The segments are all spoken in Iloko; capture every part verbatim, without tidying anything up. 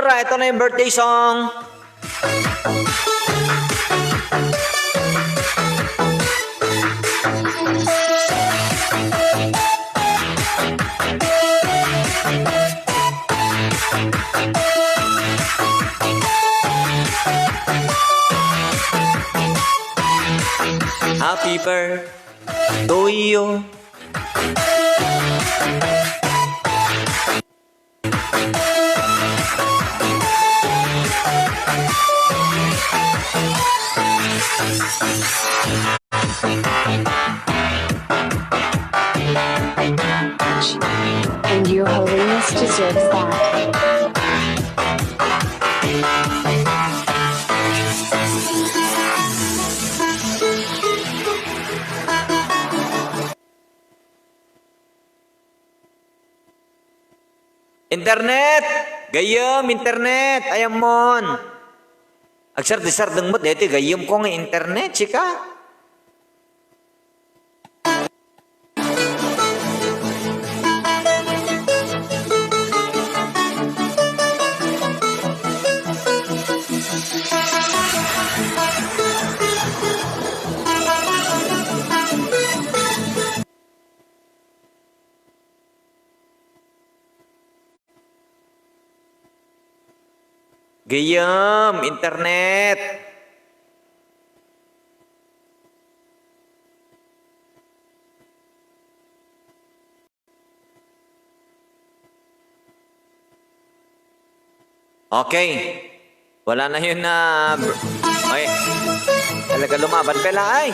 Alright, ito na yung birthday song. Happy birthday to you. And your holiness deserves that. Internet! Gayyem, internet! Ayammon! Agsardisardeng met deti gayyemko nga internet, sika? Gayyem, internet. Okay. Wala na yun na br-, ay. Talaga lumaban pala ay.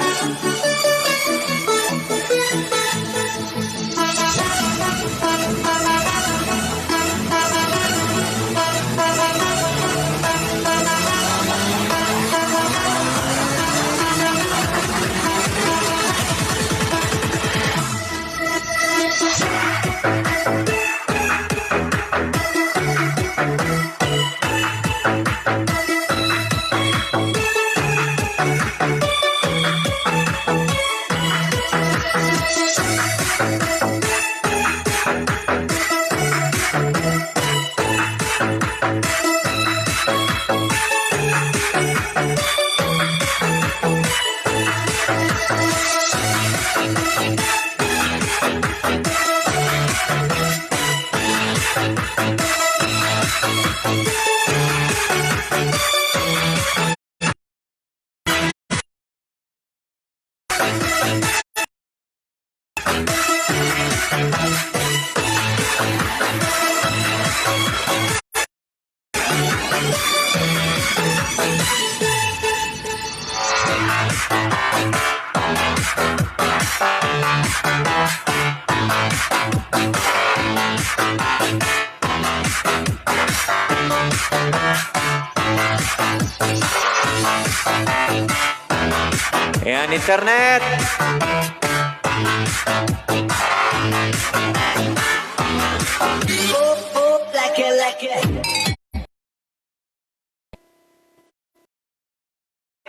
Ayan, internet.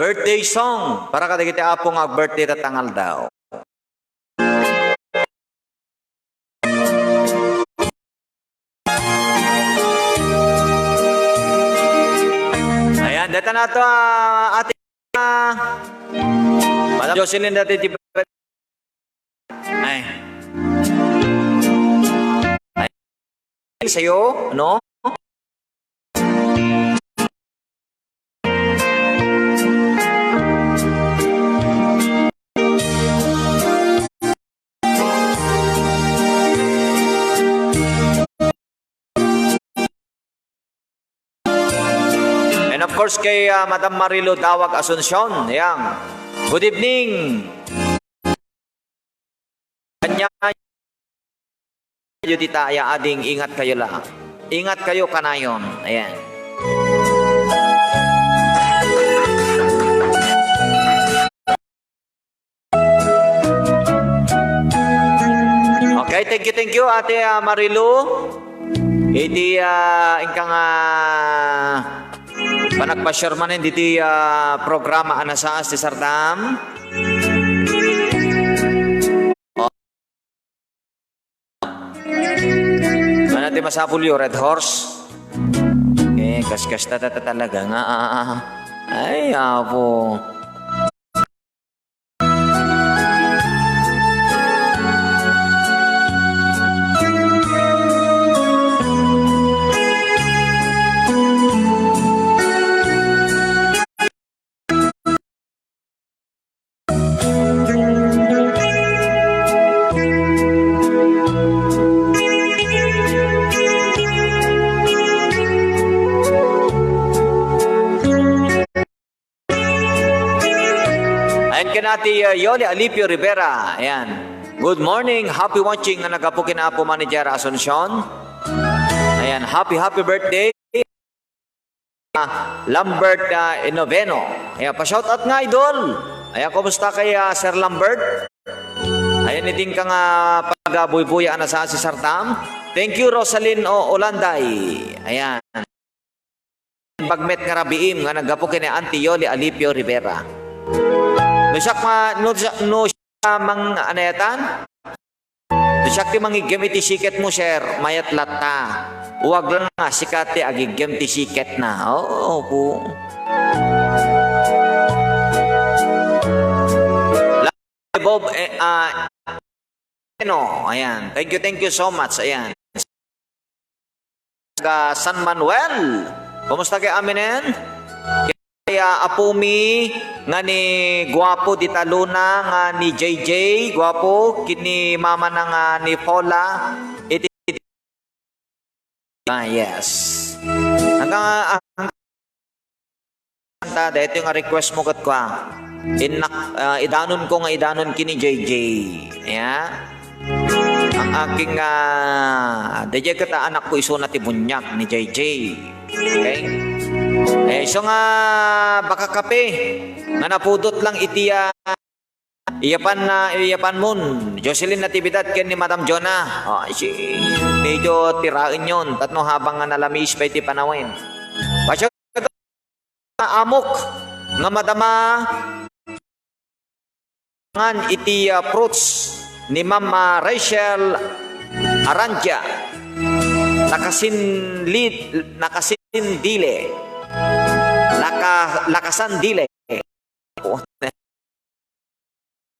Birthday song para kadagiti apo nga ag-birthday tatta nga aldaw. Ayan, deta nato, ah, ate, ah, Madam Jocelyn, dati di ay. Ay. Sa'yo, no? And of course, kay, ah, Madam Marilo Dawag Asuncion, yan. Good evening. Kanya, kayo dita, ya, ading, ingat kayo lang. Ingat kayo kanayon. Ayan. Okay, thank you, thank you, Ate, ah, Marilu. Iti, ah, ingka nga panagpa-share manen diti, ah, programa a nasaas ti Sardam. Ano ti masapulyo, Red Horse? Okay. Kaskasta ta talaga nga, ah, ah, ah. Ay, apo. Ayan ken Ate, uh, Yoli Alipio Rivera. Ayan. Good morning. Happy watching nga naggapu ken Apo Manager Asuncion. Ayan. Happy, happy birthday. Ah, Lambert, ah, Inoveno. Ayan, pa-shoutout nga, idol. Ayan, kumusta kay, ah, Sir Lambert? Ayan, idin ka nga pagabuybuya a nasasisartam. Thank you, Rosalyn O. Olanday. Ayan. Bagmet nga rabiim nga naggapu ken ni Auntie Yoli Alipio Rivera. No siak ma-, no siak, no siak mang-, ano yatan? No siak ti mangiggem iti siket mo, sir, mayat latta. Uwag lang nga sika ti agiggem ti siket na. Oo, opo. Bob, eh, ah, no, ayan. Thank you, thank you so much. Ayan. Taga San Manuel. Kumusta kay aminen? Kaya apumi nga ni guapo di taluna nga ni J J, guapo, kini mama na nga ni Paula. Iti, ah, yes. Hanggang, ah, hanggang ta, daytoy nga request mo ket kua. Innak-, ah, idanon ko nga idanon ken ni J J. Ya. Ang aking, ah, dayjay ket anak ko isuna ti buniag ni J J. Okay? Eh, isu nga baka kape nga napudot lang iti, ah, Iyapan na, iyapan mon, Jocelyn Natividad ken ni Madam Jonah. Ah, si, medyo tiraen yon, tapno habang nga nalamiis pa iti panawen. Basyo amok nga madama ngan iti, ah, fruits ni Ma'am, ah, Rachel Arandia. Nakasinlid, nakasindile. Naka-, nakasandile.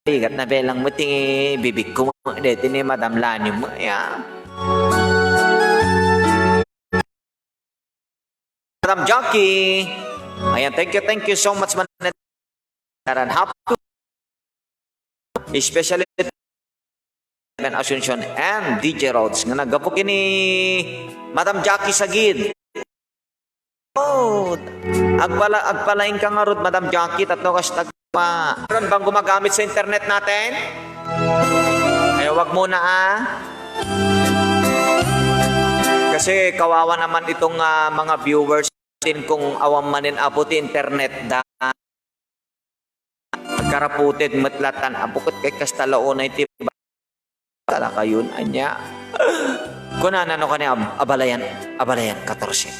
Ligat na belang mo ti bibig ko, deti ni Madam Lani mo, ya. Madam Jackie. Ayan, thank you, thank you so much, man. Taran happy. Especially Asuncion and D J Rods nga naggapu kini Madam Jackie Sagid. Oh, agpala-, agpalaing ka ngarud, Madam Jackie, tatlo kas tagpa. Karon bang gumagamit sa internet natin? Ay, wag muna, ah. Kasi kawawa naman itong, ah, mga viewers natin kung awan manen apo ti internet da. Agkaraputed met latan, apo ket kay kasta la unay ti ba-, talaga yun, anya. Kunana no kani ab-, abalayan, abalayan, katorse.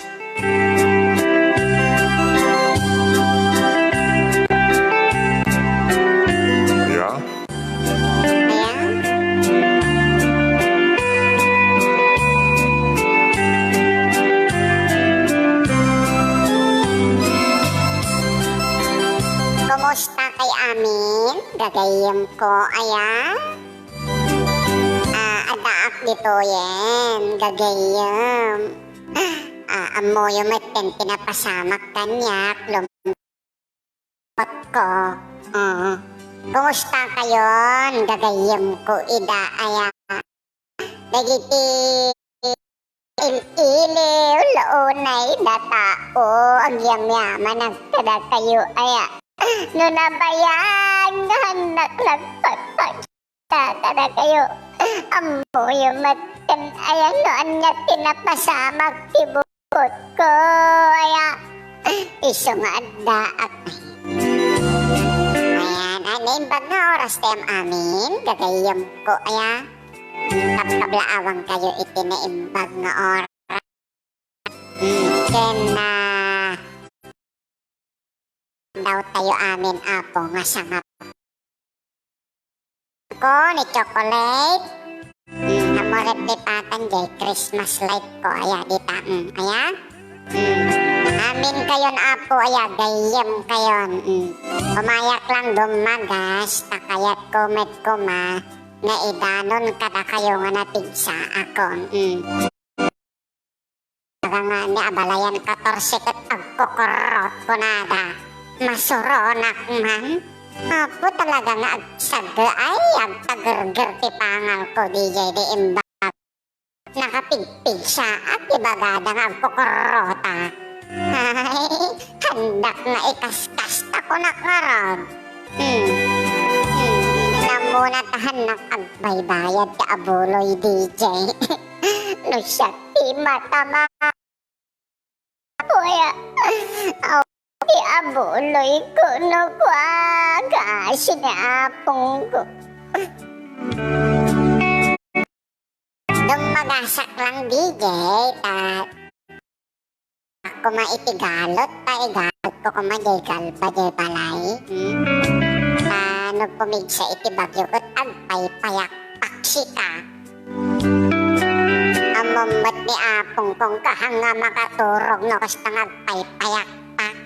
Ya? Ayan. Kumusta kay amin? Gagayyem ko, aya? Ah, addaak ditoyen, gagayyem. Ah, ammoyo met ken ti napasamak kaniak, lum-, ko. Ah, kumusta kayon? Gagayyem ko ida, aya? Dagiti il-ili, ul-, unay, datao, agyamyaman kadakayo, aya. No nabayag nga hannak nagpatpat-, ta-, kadakayo, ammoyo met ken aya no ania ti napasamak ti buot ko, aya. Isu nga addaak. Ayan, ay, naimbag nga oras ti am-amin, gagayyem ko, aya. Kabkablaawangkayo iti naimbag nga oras. Mm, ken, ah, daw tayo amin, Apo, nga sangap. Ko ni chocolate. Mm, ammo replipatan jay Christmas light ko. Aya, dita. Mm, aya. Mm. Amin kayon, Apo, aya, gayyem kayon. Mm. Umayak lang dummagas, ta kayatko met koma nga idanon kadakayo nga napigsaakon. Mm. Baga nga ni abalayan katorse ket agkukurrot kunada. Masuronak man. Apo, talaga nga agsagay, agtagerger ti pangalko, D J, di imbag. Nakapigpigsaak, ibagada nga agkukurrota. Ay, handak nga ikaskasta kunak ngarud. Hmm. Hmm. Namuna ta hannak agbaybayad ti abuloy, D J. No siak ti matama. Kuya, aw, ti abuloy ko no kua, kasi ni apong ko. Dummagasak lang, D J, ta koma iti galot, ta igalot ko koma jay galba, jay balay. Hmm? Ta no pumigsa iti bagyo, ket agpaypayakpak sika. Ammom met ni apong kong kahang nga makaturog no kasta nga agpaypayakpak.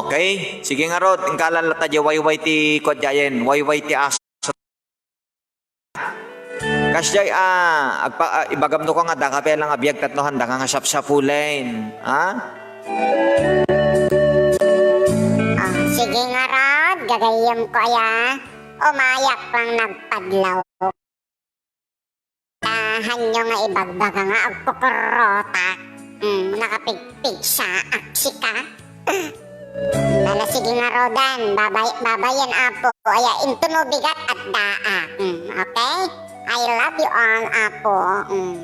Okay. Sige ngarud, ingkalan latta jay wayway ti kuadiayen, wayway ti aso. Kasdiay, ah, agpa-, ah, ibagam no kua nga daka pay lang a biag tapno handaka nga sapsapulen. Ha? Ah, sige ngarud, gagayyem ko aya. Umayak lang nagpadlaw. Tahanyo nga ibagbaga nga agkukurrotak. Hmm, nakapigpigsaak sika. Ala, sige ngaruden. Babay, babayen, Apo. Aya, intono bigat at daa. Hmm, okay? I love you all, Apo. Hmm.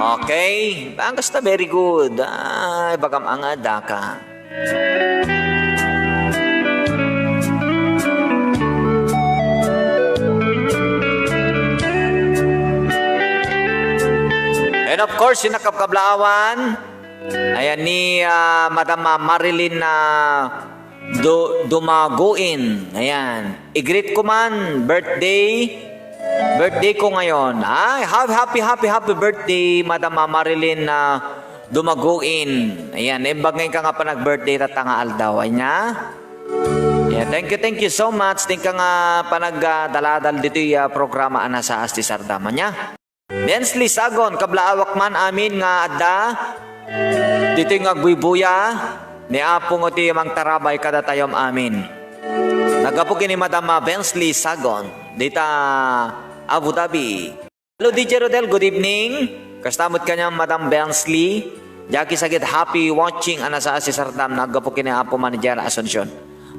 Okay. Ang kasta, very good. Ay, bagam nga daka. And of course, yung nakapkablaawan, ayan ni, ah, Madam, ah, Marilyn, ah, Du-, Dumaguin. Ayan. I-greet ko man, birthday. Birthday ko ngayon. Ay, ha-, happy, happy, happy birthday, Madam, ah, Marilyn, ah, Dumaguin. Ayan, naimbag ngayon ka nga pa nag-birthday tatta nga aldaw. Anya? Yeah, thank you, thank you so much. Tingka nga panagdaladal ditoy, ah, programa a nasaas ti sardam. Anya? Bensley Sagon, kablaawak man amin nga adda ditoy nga agbuybuya, ni Apo nga ti mangtarabay kadatayo amin. Naggapu ken ni Madam, ah, Bensley Sagon, dita Abu Dhabi. Hello, D J Rodel, good evening. Kasta met kaniam, Madam Bensley. Jackie Saged, happy watching, a nasaas ti sardam, naggapu ken ni Apo Manager Asuncion.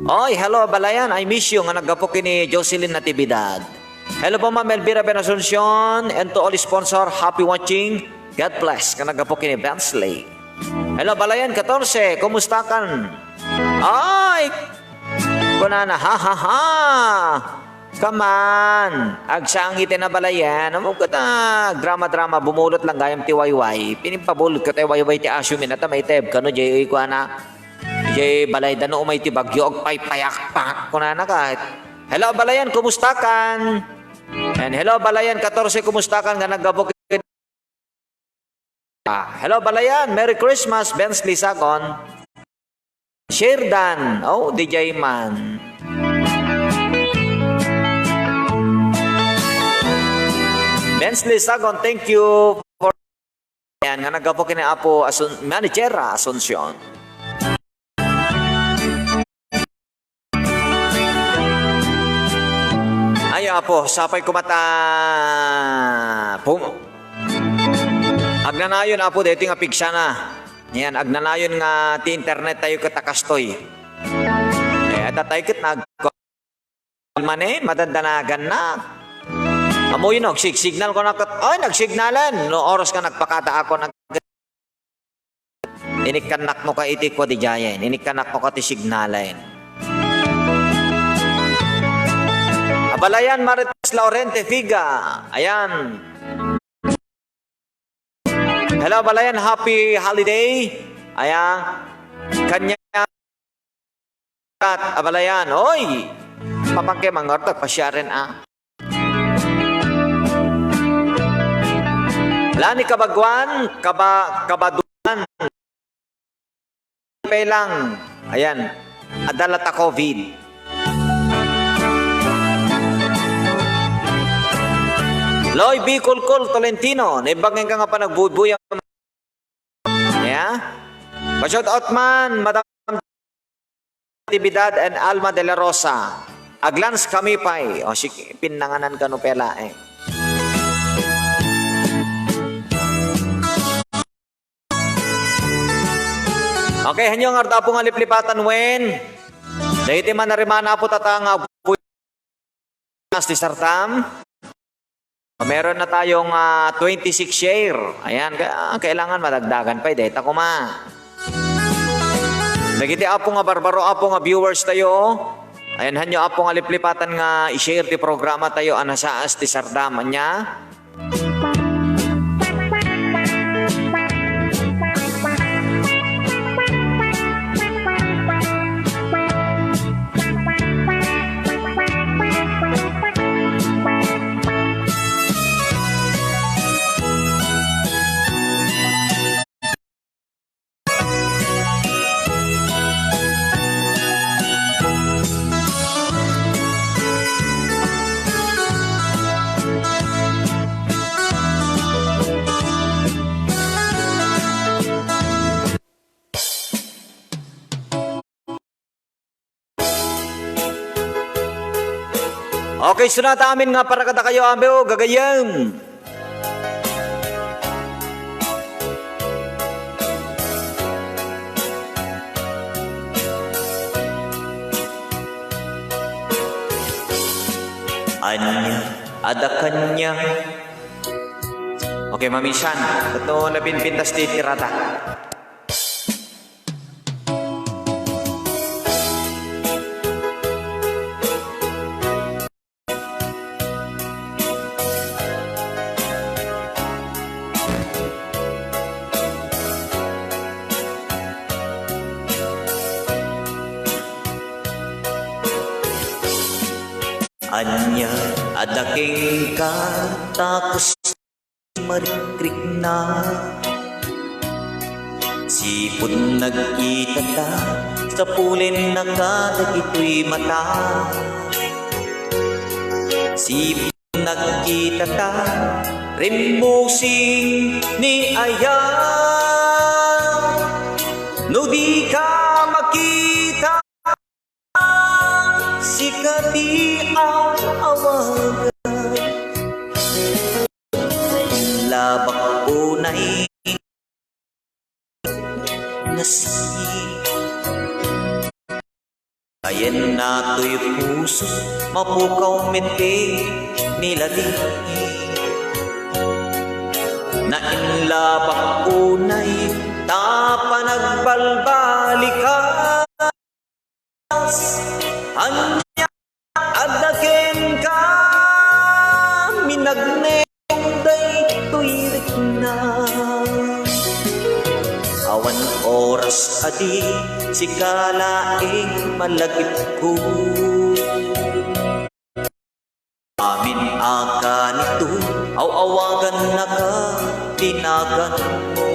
Oy, hello, Balayan, I miss you, nga naggapu ken ni Jocelyn Natividad. Hello po, Ma'am Elvira Ben Asuncion, and to all sponsor, happy watching. God bless, nga naggapu ken ni Bensley. Hello, Balayan katorse, kumusta kan? Ay! Kunana, ha, ha, ha! Kaman, agsangit na Balayan. Amo kata, drama-drama, bumulot lang gayam ti wayway. Pinimpabulot ko ti wayway ti asyo, minata maiteb, kano, jay, kuana. Jay balay da no umay ti bagyo, agpaypayakpak. Kunana ka, "Hello, Balayan, kumusta kan?" And hello, Balayan, katorse, kumusta kan? Nga naggapu ket, ah, hello, Balayan, Merry Christmas, Bensley Sagon. Sheridan, oh, D J man. Bensley Sagon, thank you for Ayan, nga naggapu ken ni Apo Asun-, Manager Asuncion. Ay, Apo, sapay kumata. Pum-, agnanayon, Apo, daytoy nga pigsana. Ayan, agnanayon nga ti internet tayo ket a kastoy. Eh, adda tayo ket nag- Manen, madandanagannak. Ammoyo no, agsigsignal ko na ket, ay, nagsignalen. No oras nga nagpakada ako, nag-, inikkannak no ka iti kua di jayen. Inikkannak no ka ti signalen. Abalayan, Marites Laurente Figa. Ayan. Hello, abalayan, happy holiday. Aya, kanya kat, abalayan. Oy, papangke mangartag pasiaren, ah. Lani kabaguan, kaba-, kabaduan. Pay lang. Ayan. Adala ta COVID. Loy B. Kulkul Tolentino, naimbag ka nga panagbuybuya. Ya? Pa-shout out man, Madam Natividad and Alma de la Rosa. Aglans kami pay. O, sige, pinanganan kano pela eh. Okay, hanyo nga arda Apo nga liplipatan wen. Dagiti manarimana Apo tata nga apuy-, as ti sartam. Meron na tayong, ah, twenty-six share. Ayan, ka-, kailangan madagdagan pay, dayta koma. Dagiti Apo nga barbaro, Apo nga viewers tayo. Ayan, hanyo Apo nga liplipatan nga i-share ti programa tayo, a nasaas ti sartam. Anya? Okay, sunata amin nga para kadakayo, amin, o, gagayyem. Ania, adda kaniak. Okay, mamisan. Ito, napinpintas ti tirada. Ania, adda kenka, ta kas-, marikrikna. Sipud nagkitata, sapulennaka dagitoy mata. Sipud nagkitata, rimmusing ni aya. No dika makita, sika ti aawagan. Labak unay nasi. Ayan natoy puso, mapukaw met ti nilali. Nainlabak unay ta panagbalbalikas. Ania, adda kenka, minagneom daytoy rikna. Awan oras a di sika laeng malagipko. Amin a kanito, aw-awagannaka ti naganmo.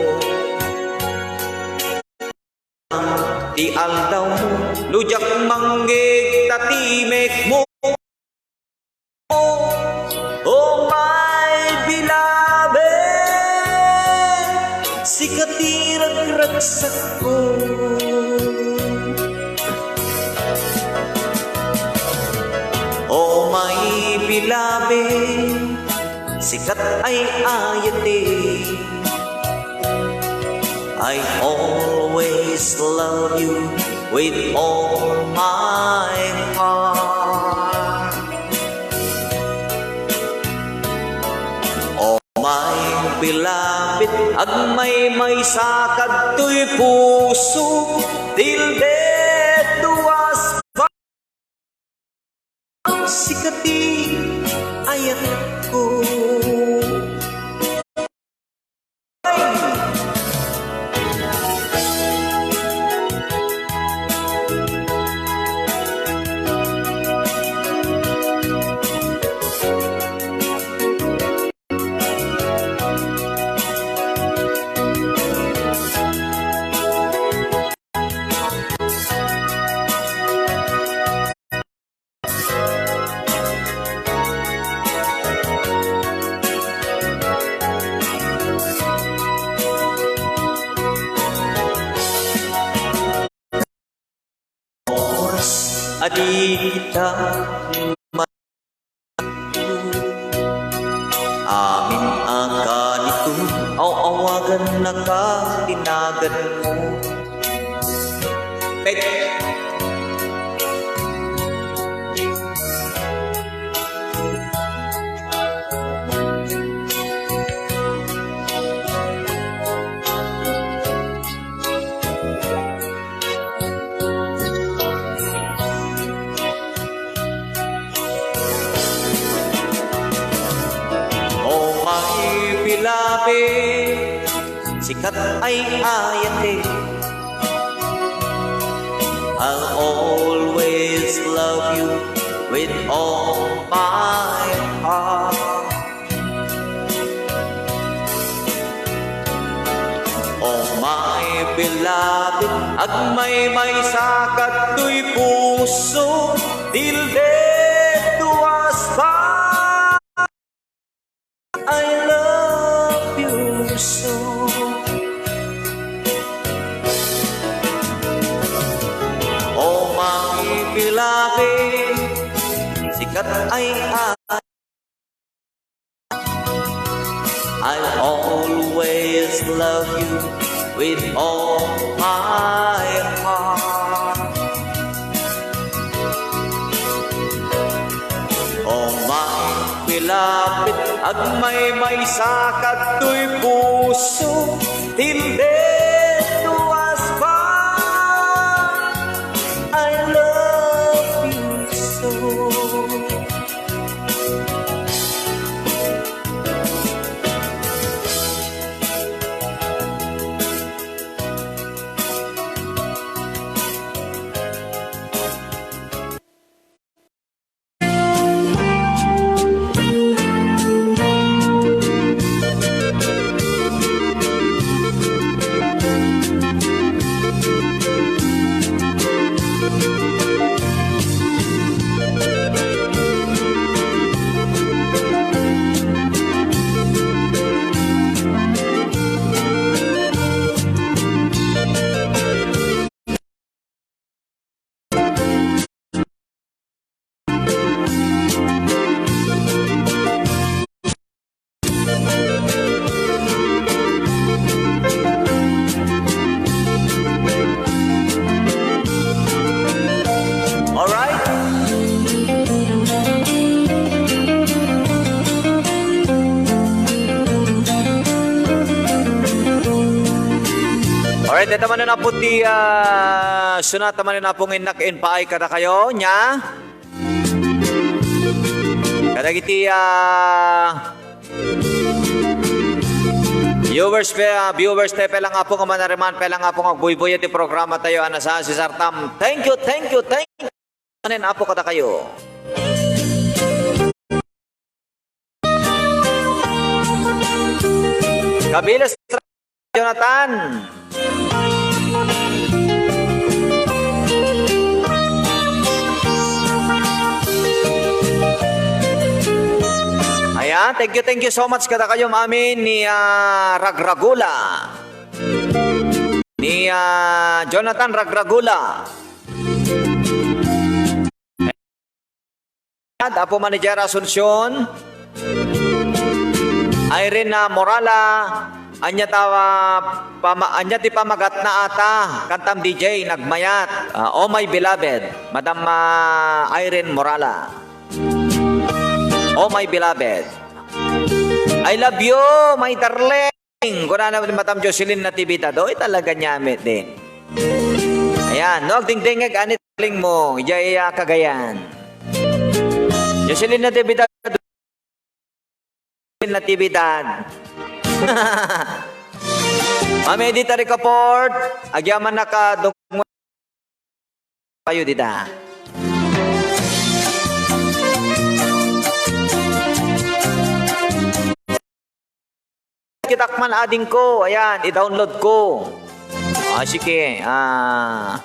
Ti aldawmo, no diak mangngeg ta timekmo. Oh my beloved, sika ti ragragsakko. Oh my beloved, sika ti ay-ayatek. I always love you with all my heart. Oh my beloved, agmaymaysa kadtoy puso till death do us part. Sika ti ayatko. Ay, Di kita ma-, amin a kanito, aw-awagan na ka tinagan mo. Pet. Oh my beloved, sikat ay ayate. I'll always love you with all my heart. Oh my beloved, agmaymaysa kadtoy puso, till death do us part. I love you so. Oh my beloved, sikat ay I'll always love you with all my heart. Oh my beloved, agmaymaysa kadtoy puso, till death do us part. I love you so. Alright. Alright, dayta manen, Apo, ti, ah, sonata manen, Apo, nga innak impaay kadakayo, nia? Kadagiti, ah, viewers pe-, ah, viewers tayo pay lang, Apo, nga manariman pay lang, Apo, nga agbuybuya ti programa tayo, a nasaan, Cesar Tam. Thank you, thank you, thank you. Manen, Apo, kadakayo. Kabilas, Jonathan. Ayan, thank you, thank you so much kadakayo amin ni, ah, Ragragula. Ni, ah, Jonathan Ragragula. Apo Manager Asuncion, Irene, ah, Morala, ania ta, ah, pama-, ania ti pamagatna ata, kantam D J, nagmayat. Ah, Oh My Beloved, Madam, ah, Irene Morala. Oh My Beloved. I love you, my darling. Kunana ni Madam Jocelyn Natividad, oy, talaga niya, met din. Ayan, no, agdingdingag, ani, darling mo, ijay, ah, Cagayan. Jocelyn Natividad, Natividad. Ma'am Edith Aricaport, agyaman na ka, dong-, kayo dita. Kitak man ading ko, ayan, i-download ko. Ah, sige, ah.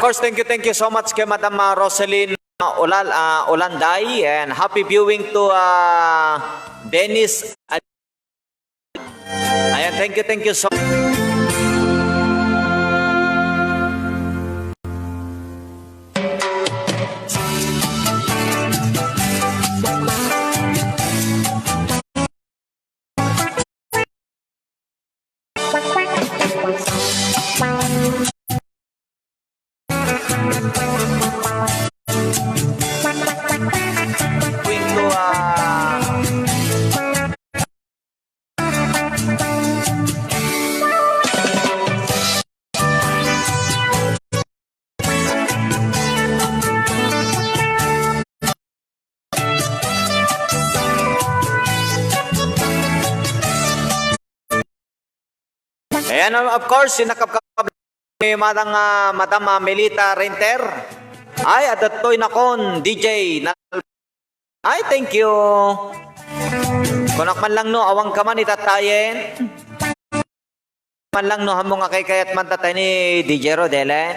course, thank you, thank you so much kay Madam, ah, Roselyn, ah, Olal-, ah, Olanday, and happy viewing to, ah, Dennis. Ayan, thank you, thank you so Ayan, of course, sinakapkap ni Madang, ah, Madam, ah, Melita Renter. Ay, adda toy nakon, D J. Na-, ay, thank you. Kunak man lang no, awan ka man itatayen. Man lang no, hammong a kaykayat man tatay ni D J Rodelen.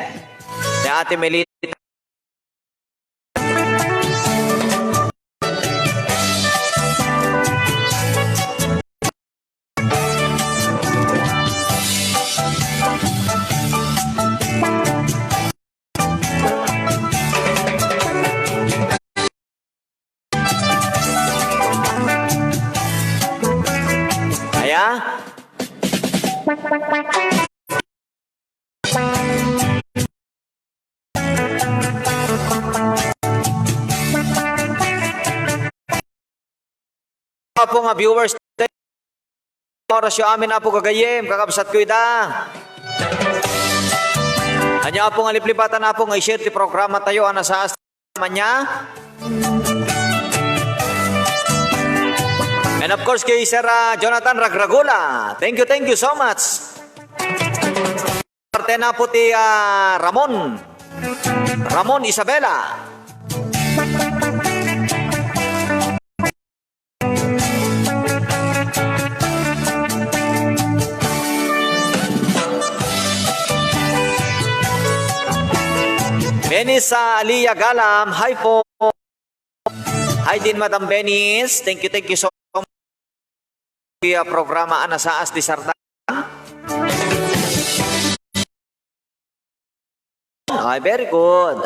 Ni Ate Melita. Aya? Apo nga viewers, orasyo amin, Apo, gagayyem, kakabsatko ida. Ania, Apo, nga liplipatan, Apo, nga i-share ti programa tayo, ana, sa ania? And of course, kay Sir, ah, Jonathan Ragragula. Thank you, thank you so much. Parte na po ti, ah, Ramon. Ramon Isabela. Benny sa Alia Galam, hi po. Hi din, Madam Benis. Thank you, thank you so much. Kaya programa a nasaas ti Sarda. Ay, very good.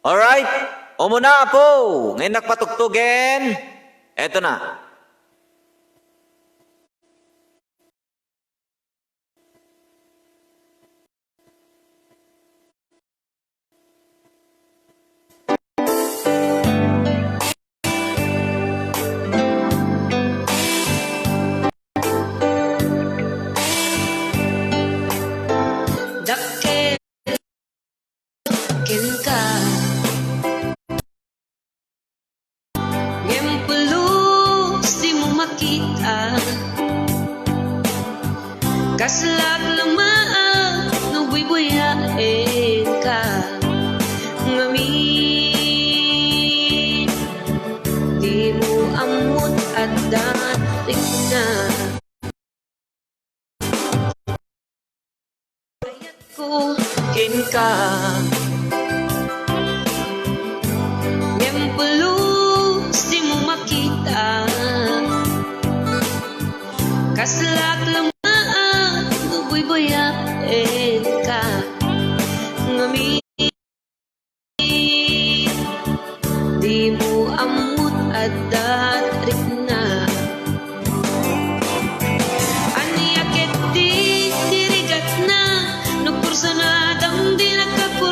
Alright. Umuna, Apo. Ngayon nakpatugtugen. Eto na. Dakkel kenka. Ngem pulos dimo makita. Kaslak laeng no buybuyaenka. Ngamin, dimo ammot adda rikna. Ko kenka. Ngem pulos dimo makita. Kaslak laeng no buybuyaenka. Ngamin, dimo ammot adda rikna. Ania ketdi ti rigatna no personadam di nakapu-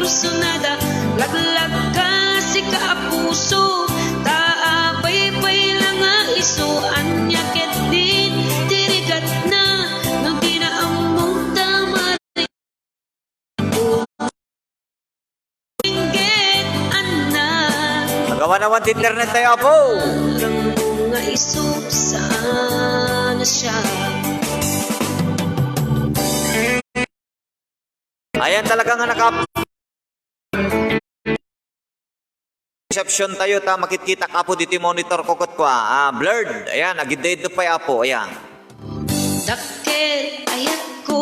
Awan-awan ti internet tayo, apo. Ranggo nga isut saan a siak. Ayan talaga nga naka-, reception tayo ta makitkitak, apo, ditoy monitor ko ket kua. Ah, blurred. Ayan, agidda-idda pay, apo. Ayan. Dakkel a ayatko.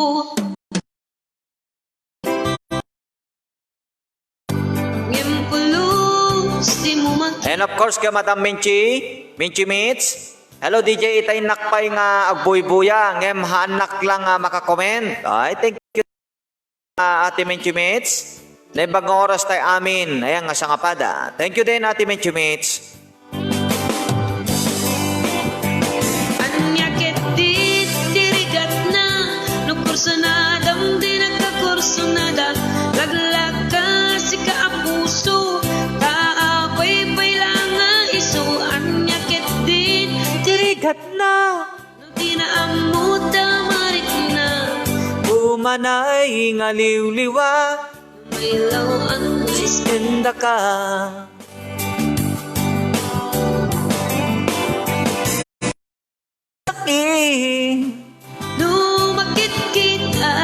Ngem pulos dimo mak- And of course, kay Madam Minchi, Minchi Mits. Hello, D J, ita innak pay nga agbuybuya, ngem haannak lang nga makakomment. Ay, thank you, ah, Ate Minchi Mits. Naimbag nga oras tayo amin. Ayan nga sangapada. Thank you din, Ate Minchi Mits. Ania ketdi ti rigatna, no kursunadam di nagkakursunada, laglaka sika a puso, ta apay pay la nga isu. Ania ketdi ti rigatna, no di na ammo ta marikna, umanay nga liwliwa, maylaw a kuis kendaka. Sakit. No makitkita,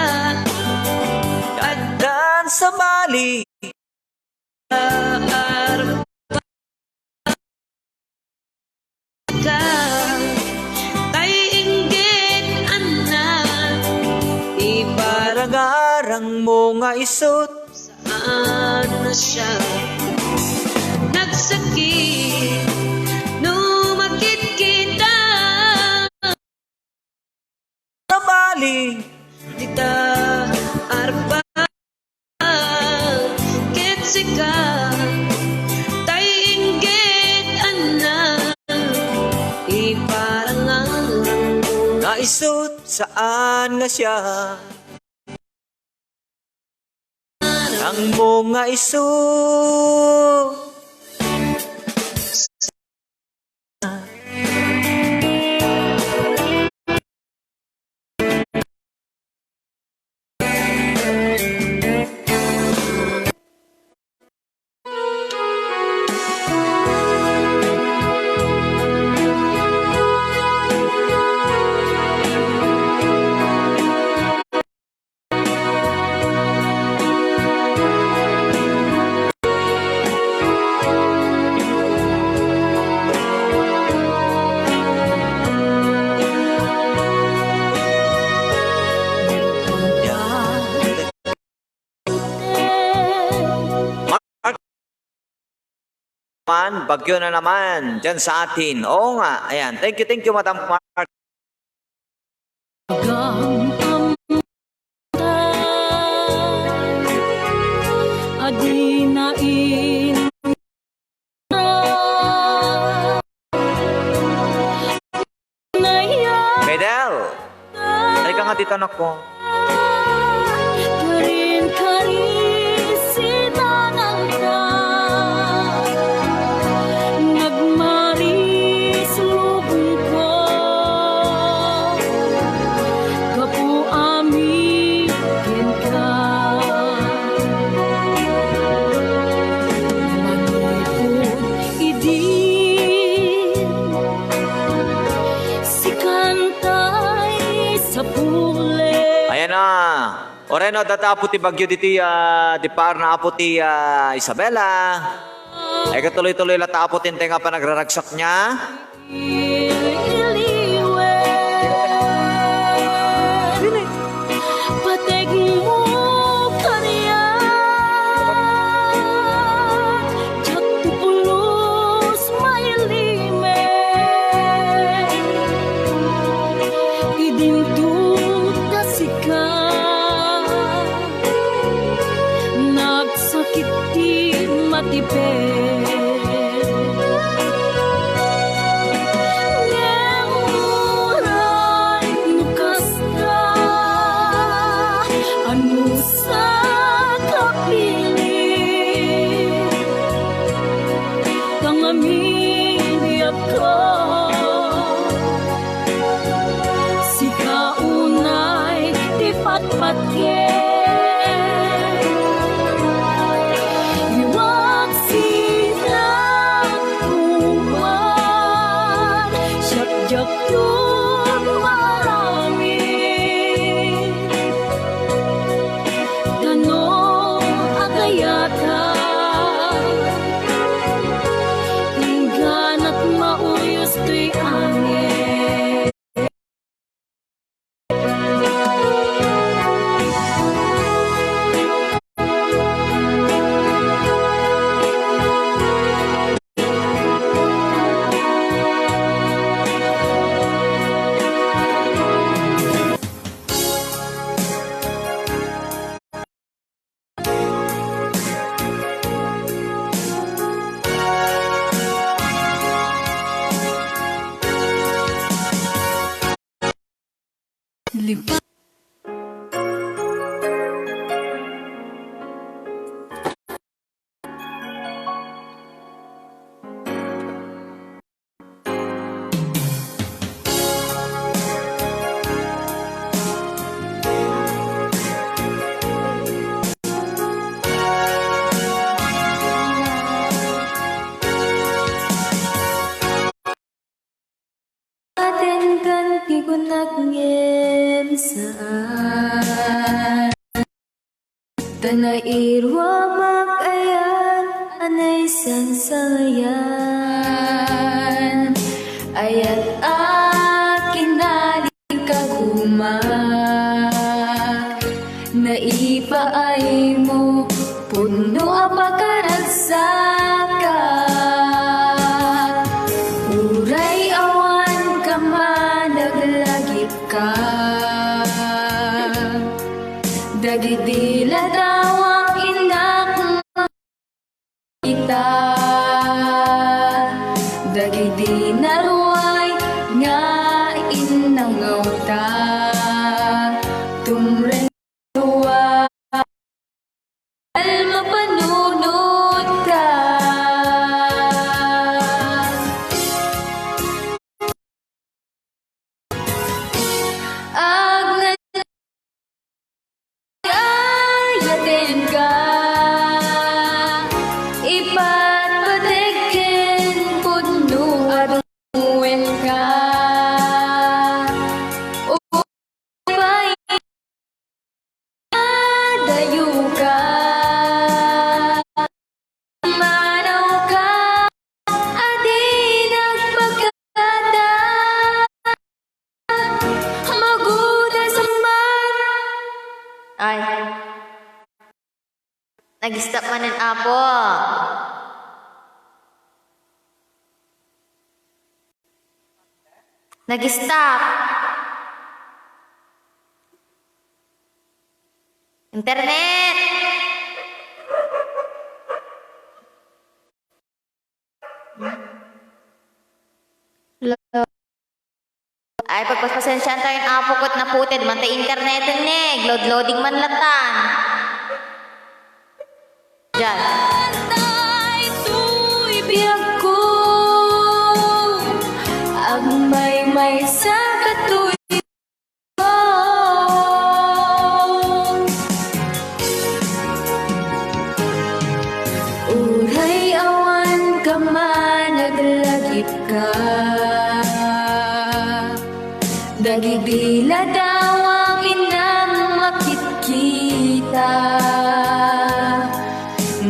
addan sabali. Ka, tay inggit, anna, iparangarang mo nga isut. Saan a siak nagsakit no makitkita. Sabali. Dita arpa ket sika, tay inggit, anna, iparangarang mo nga isut saan nga siak. Ang mga isu. Man, bagyo na naman dyan sa atin. Oo nga. Ayan. Thank you, thank you, Madam Mark. Adi na in- Medel! Ay ka nga dito, anak ko. Karin-karin si nanang ka. Nagmaris lubong ko. Gapu amin kenka. Manipud idi Sikantay sapule. Ayan na. Oreno, data apo ti bagyo diti, ah, di par na apo ti, ah, Isabela. Ay, katuloy-tuloy la ta apo ti intay nga panagraragsak niya. Iliwen. Pateg mo kaniak, diak ti pulos mailimen. Idinto ta sika, nagsakit ti matiped. Ngem uray no kasta, anusak a pilit, pangamin biagko. Sika unay ti patpatgen. Iwag sina Kunak ngem saan. Ta nairuamak ayan a naisangsangayan. Ayat a kinali kaguma, naipaaymo, pudno a pakaragsakan. Uray awan ka managlagipka, dagidi ladawang innak ita, dagidi naruay nga innangawta, tumreng dua, mapanunotka. Agna- Ayatenka, ipatpateg ken pudno a dungwenka. Upay adayoka. Manawka a di nagpakada, magudas man. Ay. Nag-stop manen, Apo. Nag-stop. Internet! Hello? Ay, pagpaspasensiaan tayo, Apo, ket naputed man tay internet, ne. Load-loading man latan. Diyan. Daytoy biagko, agmaymaysa katoy. Uray awan ka managlagipka, dagidi ladawang innak makitkita.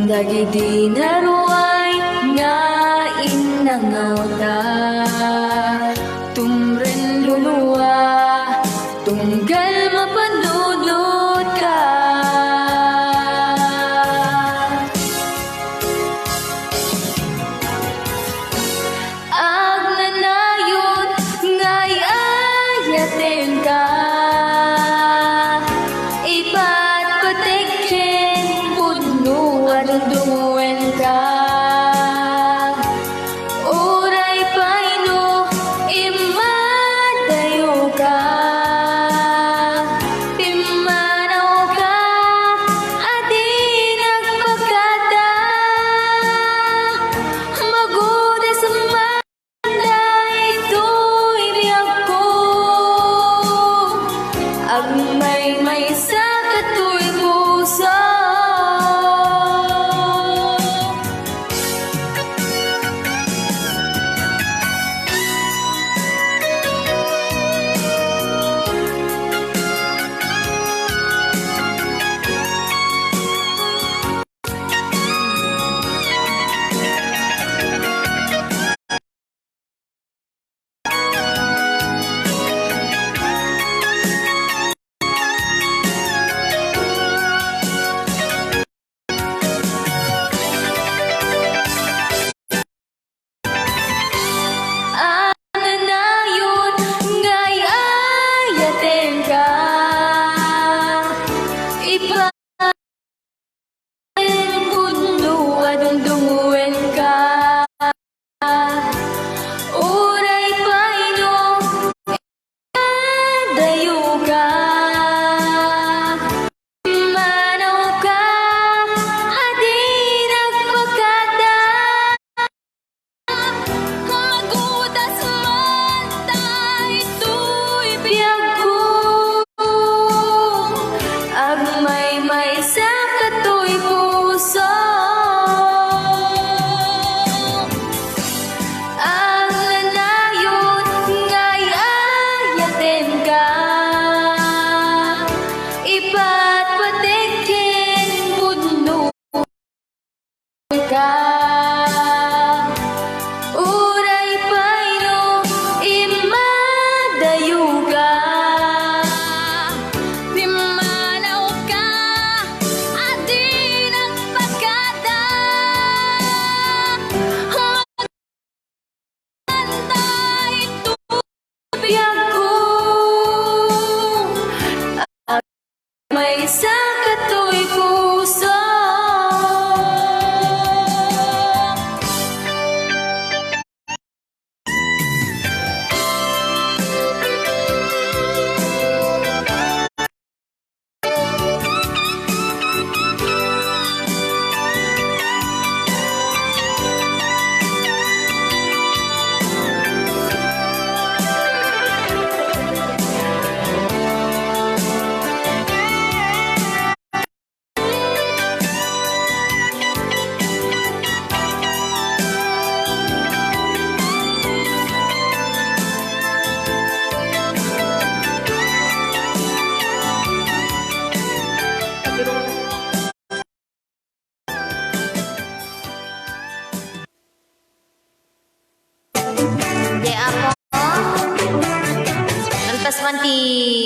Dagidi naruay nga innangawta, tumreng lulua, tunggal mapanunotka. Agnanayon nga ay-ayatenka, ipatpateg ken pudno a dungwenka.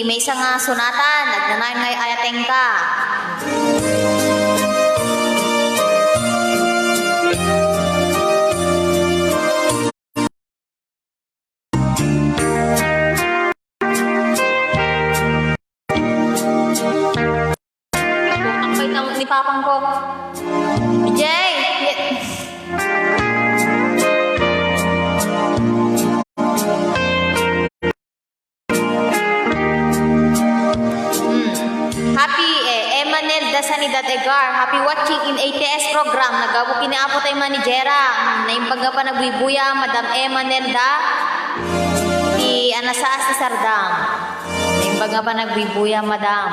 maysa nga sonata, nagnanayon nga ay-ayatengka. Ang bait ni papang ko. Jay! Hmm. Happy, eh, Emanel da Sanidad Egar. Happy watching in A T S program. Naggapu ken ni Apo tayo Manijera. Naimbag nga panagbuybuyam, Madam Emanel da. Ti anasaas ti sardam. Naimbag nga panagbuybuyam, Madam.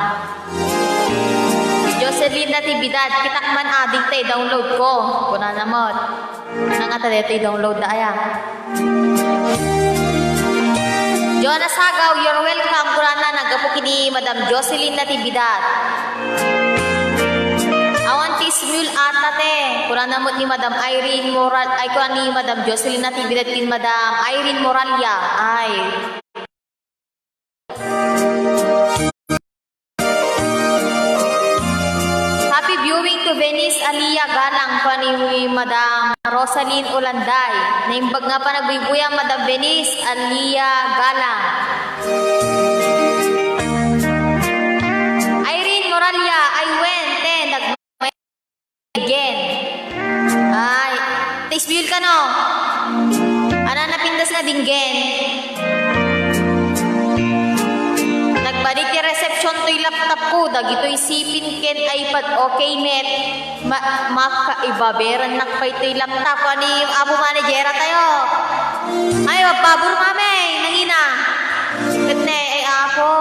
Jocelyn Natividad, kitak man adik tay download ko. Kunana met. Nangata daytoy download da aya. Jonah Sagaw, you're welcome. Kunana, naggapu ken ni Madam Jocelyn Natividad. Awan ti smule ata te. Kunana met ni Madam Irene Moral, ay, kuan ni Madam Jocelyn Natividad ken Madam Irene Moralia. Ay. Happy viewing to Venice Alia Galang, kuan ni Madam Rosalyn Ulanday. Naimbag nga panagbuybuyam, Madam Venice Alia Galang. Irene Moralia, I went, eh, nag-, Gen. Ay, ti smule kano. Ania napintas nga dinggen? Nagbali ti reception toy laptop ko, dagitoy sipin ken iPad, okay met. Ma-, makaibaberennak pay toy laptop. Ani, Apo Manijera tayo. Ay, pabor, mami, nangina. Ket ne, ay, Apo.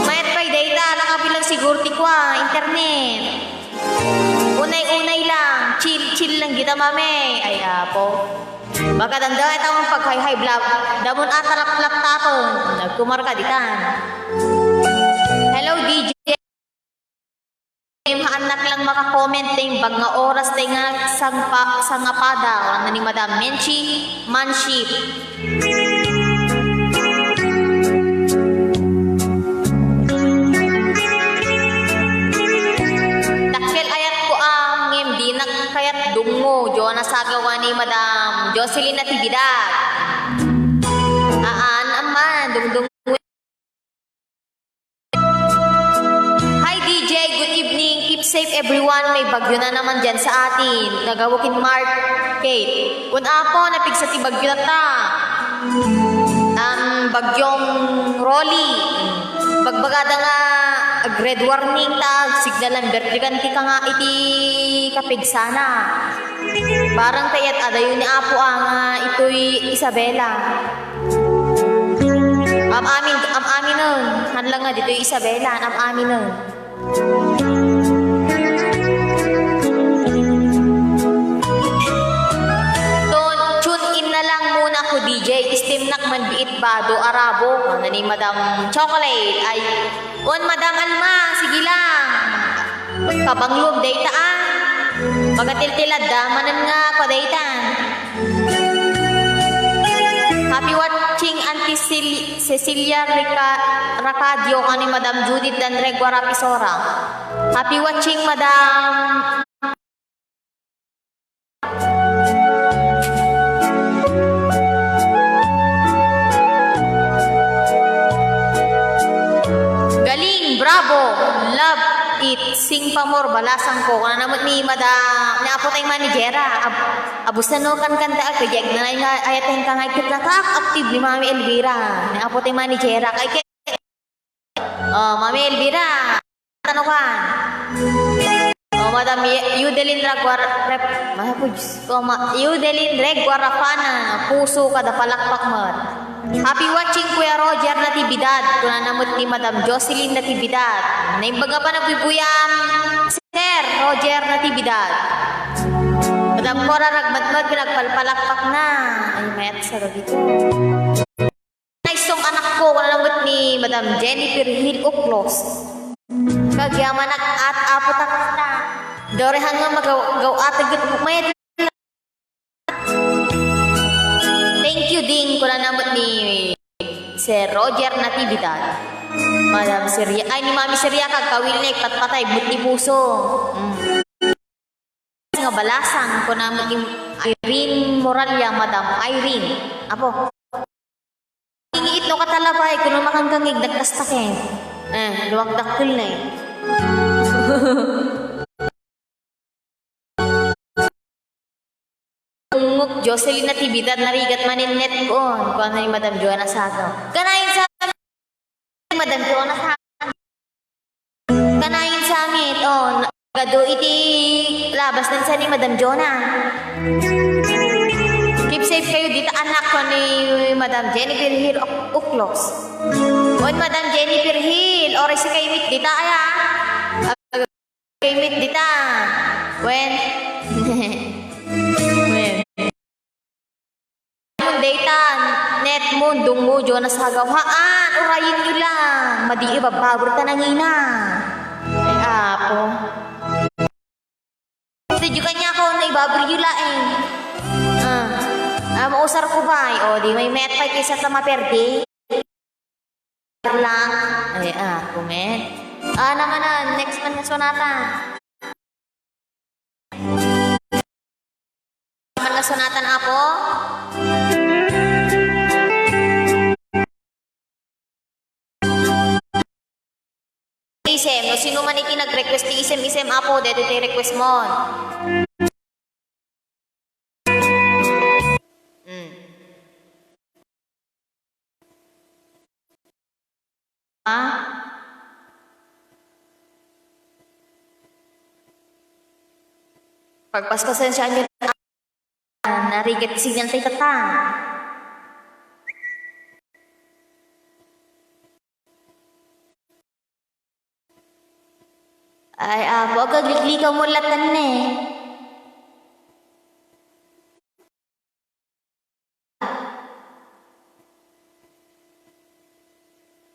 Mayat pay dayta, ala nga bilang siguro ti kua, internet. Unay-unay lang, chill-chill lang kita, mami. Ay, Apo. Baka danda ita nga pag-high-high blood. Damon a talaptapon. Nagkumarka ditan. Hello, D J. Haannak lang maka-comment, naimbag nga oras tay nga sangpa-, sangapada. Kunana ni Madam Menchi Manship. Dakkel ayat ko, ah, ngem dinak kayat dungngo. Jonah Sagaw, kuan ni Madam Jocelyn Natividad. Aan, amman, dungdung. Hi, D J. Good evening. Keep safe, everyone. May bagyo na naman dyan sa atin. Nagawak in Mark Kate. Kun apo, napigsa ti bagyo na ta. Ang bagyong Rolly. Bagbagada nga red warning ta, signal number three kan ti kanga iti kapigsana. Parang kayat adayo ni Apo a nga itoy Isabela. Am-amin, am-aminen. Hanlang nga ditoy Isabela, am-aminen. Tun-, tune in na lang muna ko, D J. Istemnak man biit bado, arabo. Ano ni Madam Chocolate? Ay, on, Madam Alma, sige lang. Kabanglom dayta, ah. Pagatiltilad da manen nga kua dayta. Happy watching, Auntie Cel-, Cecilia Rica-, Racadio, kani Madam Judith Danregua Rapisora. Happy watching, Madam. Galing, bravo, love it, sing pa more, balasang ko. Kuna na met ni Madam, ni Apo tay Manijera, ab-, abus na no, kankanta, ah, kayag na nga, ayat nga, nga, ikit na ka, active ni Mami Elvira, ni Apo tay Manijera, kay, kay, oh, Mami Elvira. Ano ka? Oh, Madam Ye-, Yudelin Raguar-, Rep-, ay, ako, Diyos ko, Ma-, Yudelin Reguarafana, puso kada palakpak met. Happy watching, Kuya Roger Natividad. Kuna na met ni Madam Jocelyn Natividad. Naimbag nga panagbuybuyam, Sir Roger Natividad. Madam Cora Ragmatmat, pinagpalpalakpak na. Ay, mayat sa dagito. Nice song, anak ko, kuna na met ni Madam Jennifer Hill Uklos. Kagyamanak at apo takta. Dorehan nga magaw-, gaw-, at agad mo, may. Thank you, Ding, kuna na met ni Sir Roger Natividad. Madam Siria, ay, ni Mami Siria, kagkawil ni, patpatay, buti puso. Mm. Nga balasang, kuna mo ti Irene Moralia, Madam Irene. Apo. Ingiit no katalabay, kuno makangkangig, nagkasta ken. Eh, luwag dakkel na eh. Ungok, Jocelyn Natividad, narigat manen net ko. Kuan ni Madam Joanna Sagaw. Kanayon sa Madam Joanna Sagaw. Kanayon sa met, oh, gadu iti labas na sa ni Madam Joanna. Keep safe kayo dita, anak, ko ni Madam Jennifer Hill Uk-, Uklos. Wen Madam Jennifer Hill, oras kayo mit dita, aya. Kaymet dita. Wen. Wen. Mun dayta, net mun, dungngo, Jonas Hagaw. Haan, urayenyo lang. Madi ibabbabur ta nangina. Ay, apo. Sadyo kaniak no ibaburyo laeng. Ah, ah, mausar ko bay. O, di may met pay kaysa ta maperdi. Lang. Ay, ah, comment. Ah, naman na, next man nga sonata. Naman nga sonata na, apo. Isem, no sino man iti nag-request ti isem-isem, apo, dito ti request mo. Mm. Ha? Pagpaspasensiaan niyo na, narigat ti signal tayo, tata. Ay, apo, agaglikligaw mo latan ne.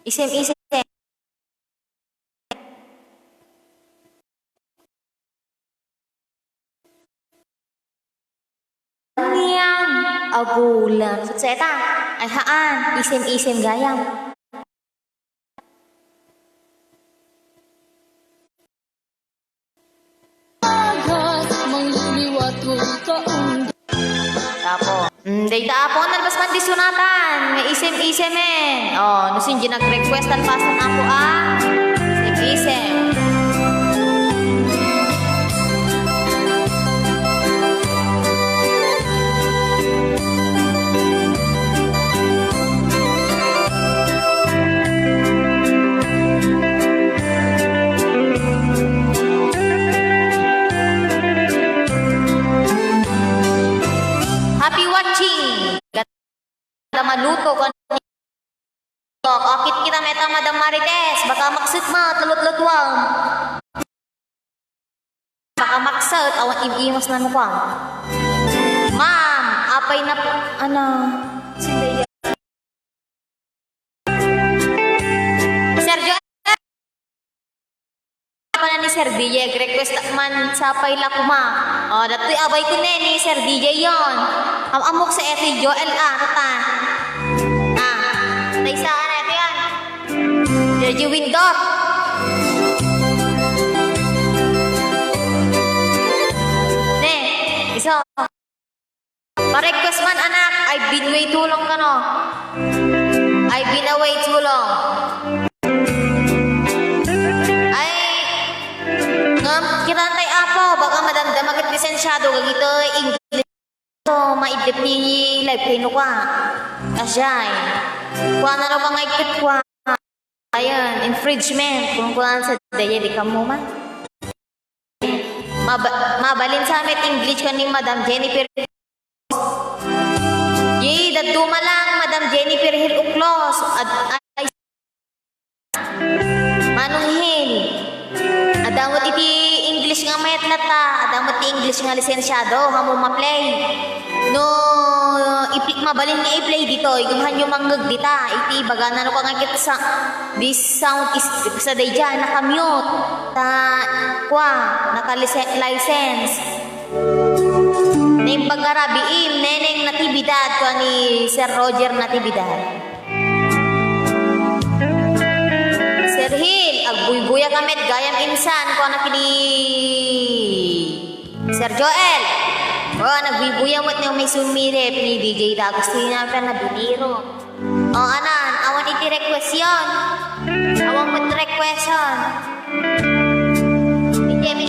Isem-isem. Niyan, agulang. Sutseta, ay haan, isem-isem gayam. Apo. Mm, dayta, apo, nalpas man di sunatan. Nga isem-isemen. Oh, no sinji nag-request, nalpasan, apo, ah. Isem-isem. Happy watching. Ganda maluto ko. Akit kita meta, Madam Marites. Baka maksit ma, tulot-lutuam. Baka maksit, awan im-imos na nukua. Ma'am, apay na, ano, Sergio, pala ni Sir D J, request man sa pay la kuma. Oh, datoy abay ko ne ni Sir D J yon. Am-amok sa eto Joel, ah, ano ta? Ah, tay sa, ano, eto yan? J J Windot. Ne, iso. Pa-request man, anak, I've been way too long kano. I've been away too long. Ay, ngem, kita tay, apo, baka madamdama ket lisensiado, gagito, English. So, maidep ti live kay no kwa. Asya, eh. Kwa na no ka nga ikit kwa. Ayan, infringement. Kung kuan sa daya, di ka mo man. Maba-, mabalin sa met English kan ni Madam Jennifer. Yay, dadduma lang, Madam Jennifer Hill Uklos. Ad-, ay, Manong Hill. Adda met iti English nga met latta. Adda met ti English nga lisensiado. Amo ma-play. No, ipli-, mabalin nga i-play ditoy, ngem hanyo mangngeg dita, iti ibagana no kangayat sa, this sound is, sa daydiay, naka-mute. Ta, kwa, naka-lise-, license. Naimbag nga rabiim, Neneng Natividad, kwa ni Sir Roger Natividad. Nagbuybuya ka met gayam insan, kuana kidi Sir Joel. O, nagbuybuya met ni umay sumilip ni D J Dagos ti napan na biniro. O, anan, awan iti request yon. Awan met request yon. D J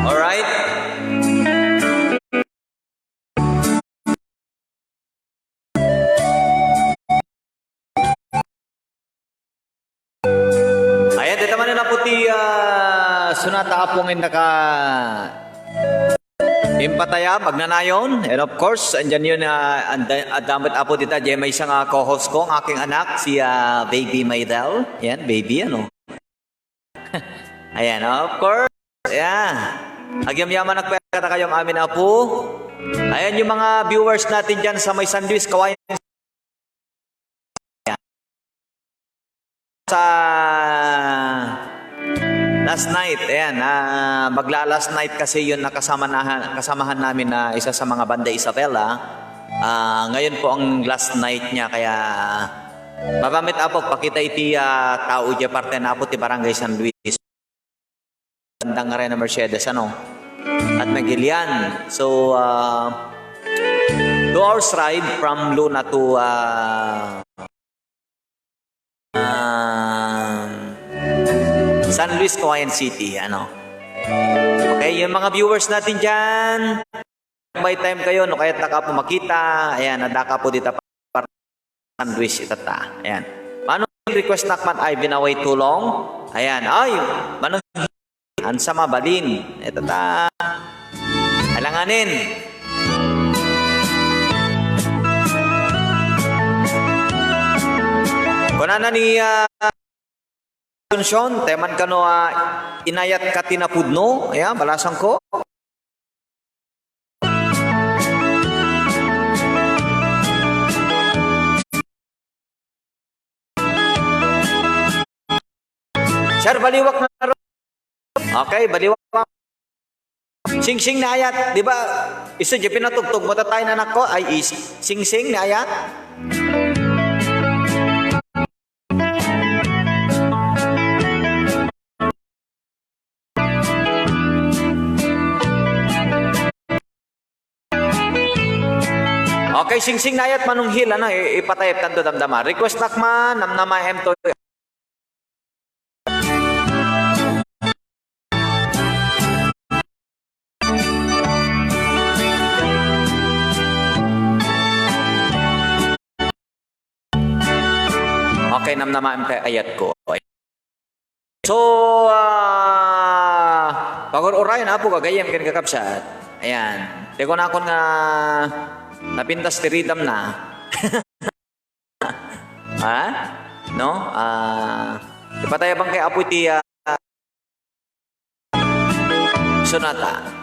Alright. Ayan, dita manen, Apo, ti, ah, sonata, Apo, nga innaka impatayab, agnanayon. And of course, andyan yun, ah, anda-, adda met, Apo, dita, diay maysa nga co-host ko, ang aking anak, si, ah, Baby Maydel. Yan, baby, ano. Ayan, of course. Ayan. Agyamyamanak pay kadakayo amin, Apo. Ayan yung mga viewers natin dyan sa may San Luis, Cauayan. Sa last night, ayan, ah, magla-last night kasi yun na kasama na, kasamahan namin na isa sa mga Banda Isabela. Ah, ngayon po ang last night niya, kaya mapamit, Apo, pakita iti, ah, tao diay parte na, Apo, ti Barangay San Luis. Bandang Reyna Mercedes, ano? At Magilian. So, ah, two hours ride from Luna to, ah, ah, San Luis, Cauayan City, ano? Okay, yung mga viewers natin dyan, may time kayo, no, kaya taka po makita, ayan, nadaka po dita pa, sandwich itata. Ayan. Manong request nak man, "I've been away too long." Ayan. Ay, Manong, ansa mabalin. Itata. Alanganin. Kunana ni, ah, Asuncion, teman kano, ah, inayat ka ti napudno? Ayan, balasan ko. Sir, baliwak na ro-, okay, baliwak. Singsing ni ayat, di ba? Isu diay pinatugtog mo, tatay na anak ko, ay is, singsing ni ayat. Okay, singsing ni ayat Manong Hil, ano, i-, ipatayep tanto damdama. Request nak man, namnama M to. Okay, namnama M to ayat ko. So, ah, pagur-urayan, Apo, gagayyem ken kakabsat. Ayan. Ti kunakon nga napintas ti rhythm na. Ha? No? Ah, ipatayabang kay Apo ti, ah, sonata.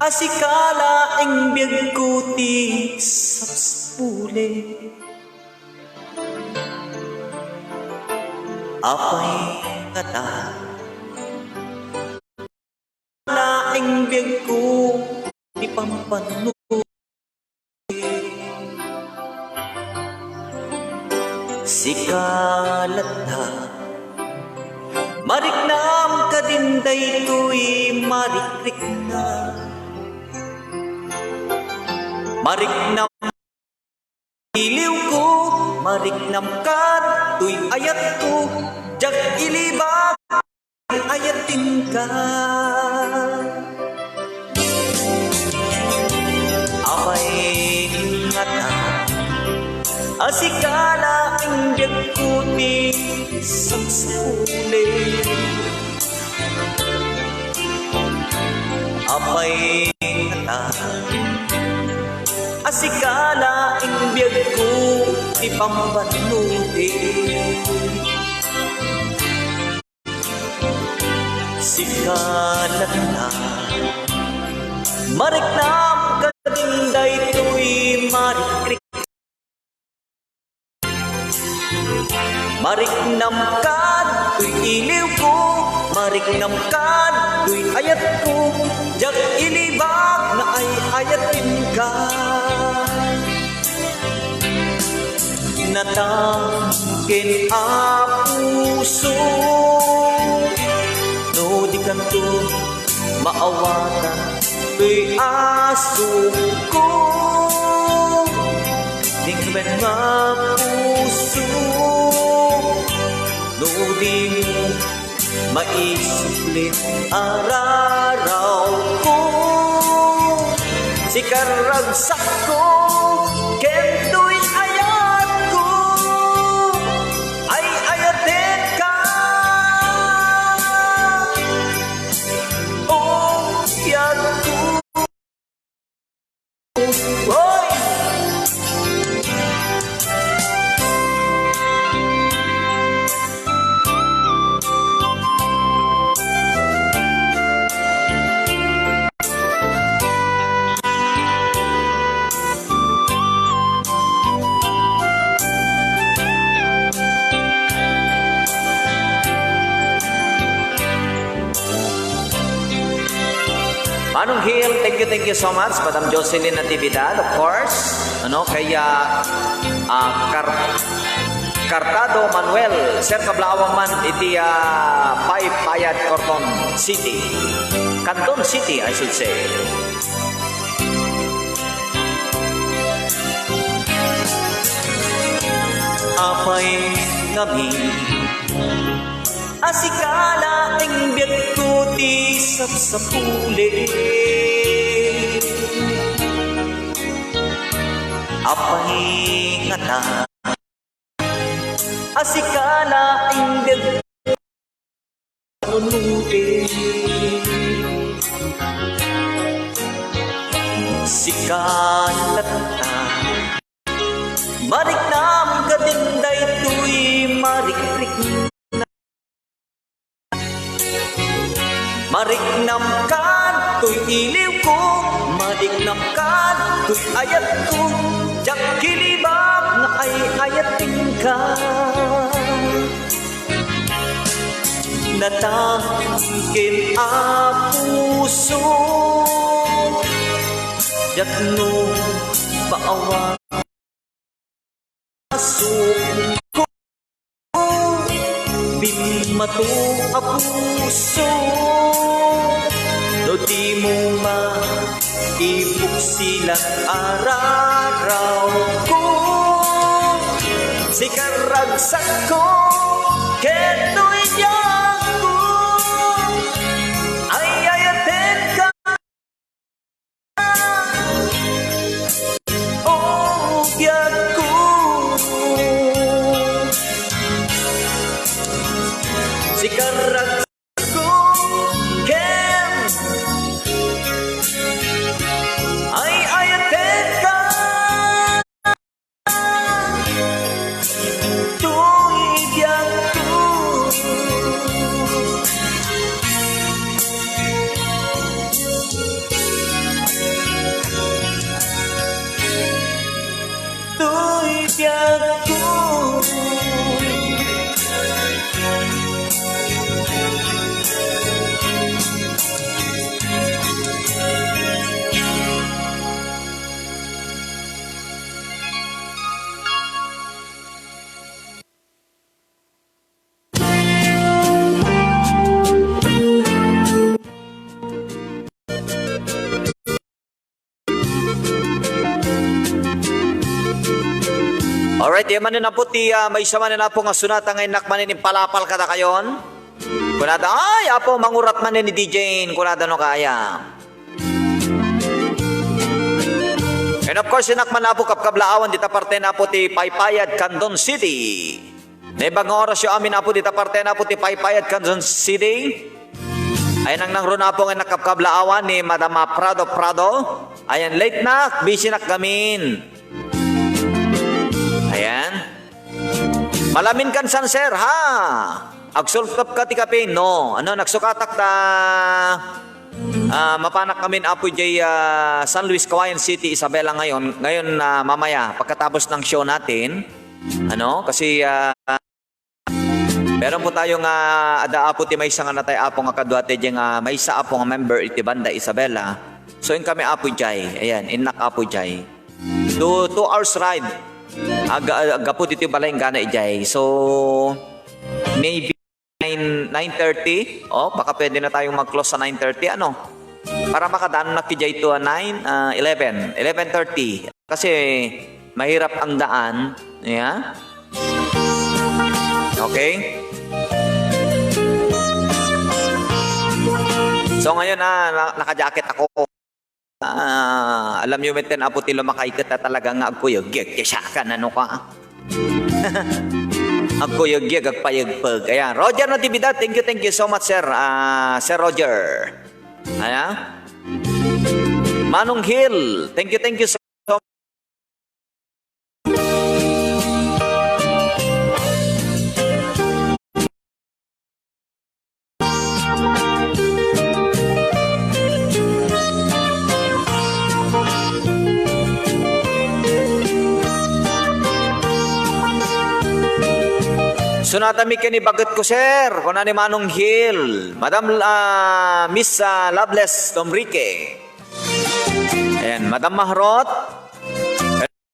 A sika laeng biagko ti sapsapuli. Apay ngata, laeng biagko ti pampannuti. Sika latta, mariknam kadin daytoy marikrikna. Mariknam iliwko, mariknam kadtoy ayatko, diak ilibak ayatenka. Apay ngata, a sika laeng biagko ti sangsanguli. Apay ngata, a sika laeng biagko ti pampannuti. Sika latta, mariknam kadin daytoy marikrik. Mariknam kadtoy iliwko, mariknam kadtoy ayatko, diak ilibak nga ay-ayatenka. Natangken a puso, no di kanto maawatan toy asukko. Dingwen nga puso, no dimo maisubli a rarawko. Sika ragsakko, ken toy ayatko, ay-ayatenka. O biagko. Oy! Manong Gil, thank you, thank you so much. Madam Jocelyn Natividad, of course. Ano, kaya, ah, Car-, Cartado Manuel, Sir, kablaawan man iti, ah, Paypayat, Corton City. Canton City, I should say. Apay ngamin a sika laeng biagko ti sapsapuli. Apay ngata, a sika laeng biagko panunoti. Sika latta, mariknam kadin daytoy marikrik. Mariknam kadtoy iliwko, mariknam kadtoy ayatko, diak ilibak nga ay-ayatenka. Natangken a puso, diak no paawan. Sukko, bimmato a puso, no dimo maipuksilan a rarawko. Sika ragsakko, ken toy biagko, ay-ayatenka. O biagko, sika ragsakko, ken ay-ayatenka. Toy biagko, Iti manen, Apo, ti, ah, maysa manen, Apo, nga sonata nga innak manen impalapal kadakayon. Kunada, "Ay, Apo, mangurat manen ni D J," kunada no kaya. And of course, innak man, Apo, kabkablaawan dita parte na, Apo, ti Paypayad, Candon City. Naimbag nga orasyo amin, Apo, dita parte na, Apo, ti Paypayad, Candon City. Ay, nangnangruna, Apo, nga nakabkablaawan ni Madam, ah, Prado Prado. Ayan, late nak, busy nak gamin. Ayan. Malamin kan san, sir, ha? Agsulkap ka ti kape? No. Ano, nagsukatak ta, ah, mapanak kami, Apo, jay, ah, San Luis, Cauayan City, Isabela ngayon. Ngayon, ah, mamaya, pagkatapos ng show natin, ano, kasi, ah, meron po tayo nga, ada, Apo, ti maysa nga natay, Apo, nga kadua ti jay nga maysa, Apo, nga member iti Banda Isabela. So, in kami, Apo, jay. Ayan, innak, Apo, jay. Two, two hours ride. Aga, agapu dito balay, inggana ijay. So, maybe nine, nine thirty. Oh, baka pwede na tayong mag-close sa nine thirty, ano? Para makadaan na kijay to, ah, nine, ah, eleven, eleven thirty. Kasi mahirap ang daan. Yeah? Okay? So ngayon, ah, na-, naka-jacket ako. Ah, alam yo metten, Apo, ti lumakay ket a talaga nga agkuyog-yeg ti siak, ano ka? Agkuyog-yeg, agpayegpeg. Ayan, Roger Natividad, thank you, thank you so much, sir. Ah, Sir Roger. Ayan. Manong Hill, thank you, thank you so Sonata mi ken ibaget ko, sir, kuna ni Manong Hill. Madam, ah, Miss, ah, Loveless Tomrique. Ayan, Madam Mahrot.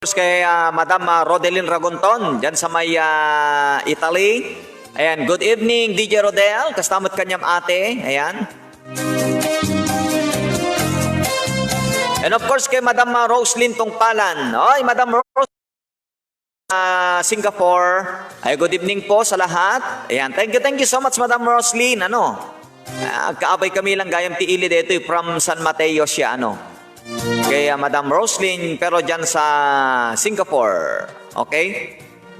Kay, ah, Madam, ah, Rodelyn Ragonton, dyan sa may, ah, Italy. Ayan, good evening, D J Rodel. Kastamat kanyam ate. Ayan. And of course, kay Madam, ah, Roslyn Tungpalan. Oy, Madam Rose, ah, Singapore. Ay, good evening po sa lahat. Ayan, thank you, thank you so much, Madam Roslyn. Ano? Ah, agkaabay kami lang gayam ti ili detoy from San Mateo siya, ano. Kay, ah, Madam Roslyn, pero dyan sa Singapore. Okay?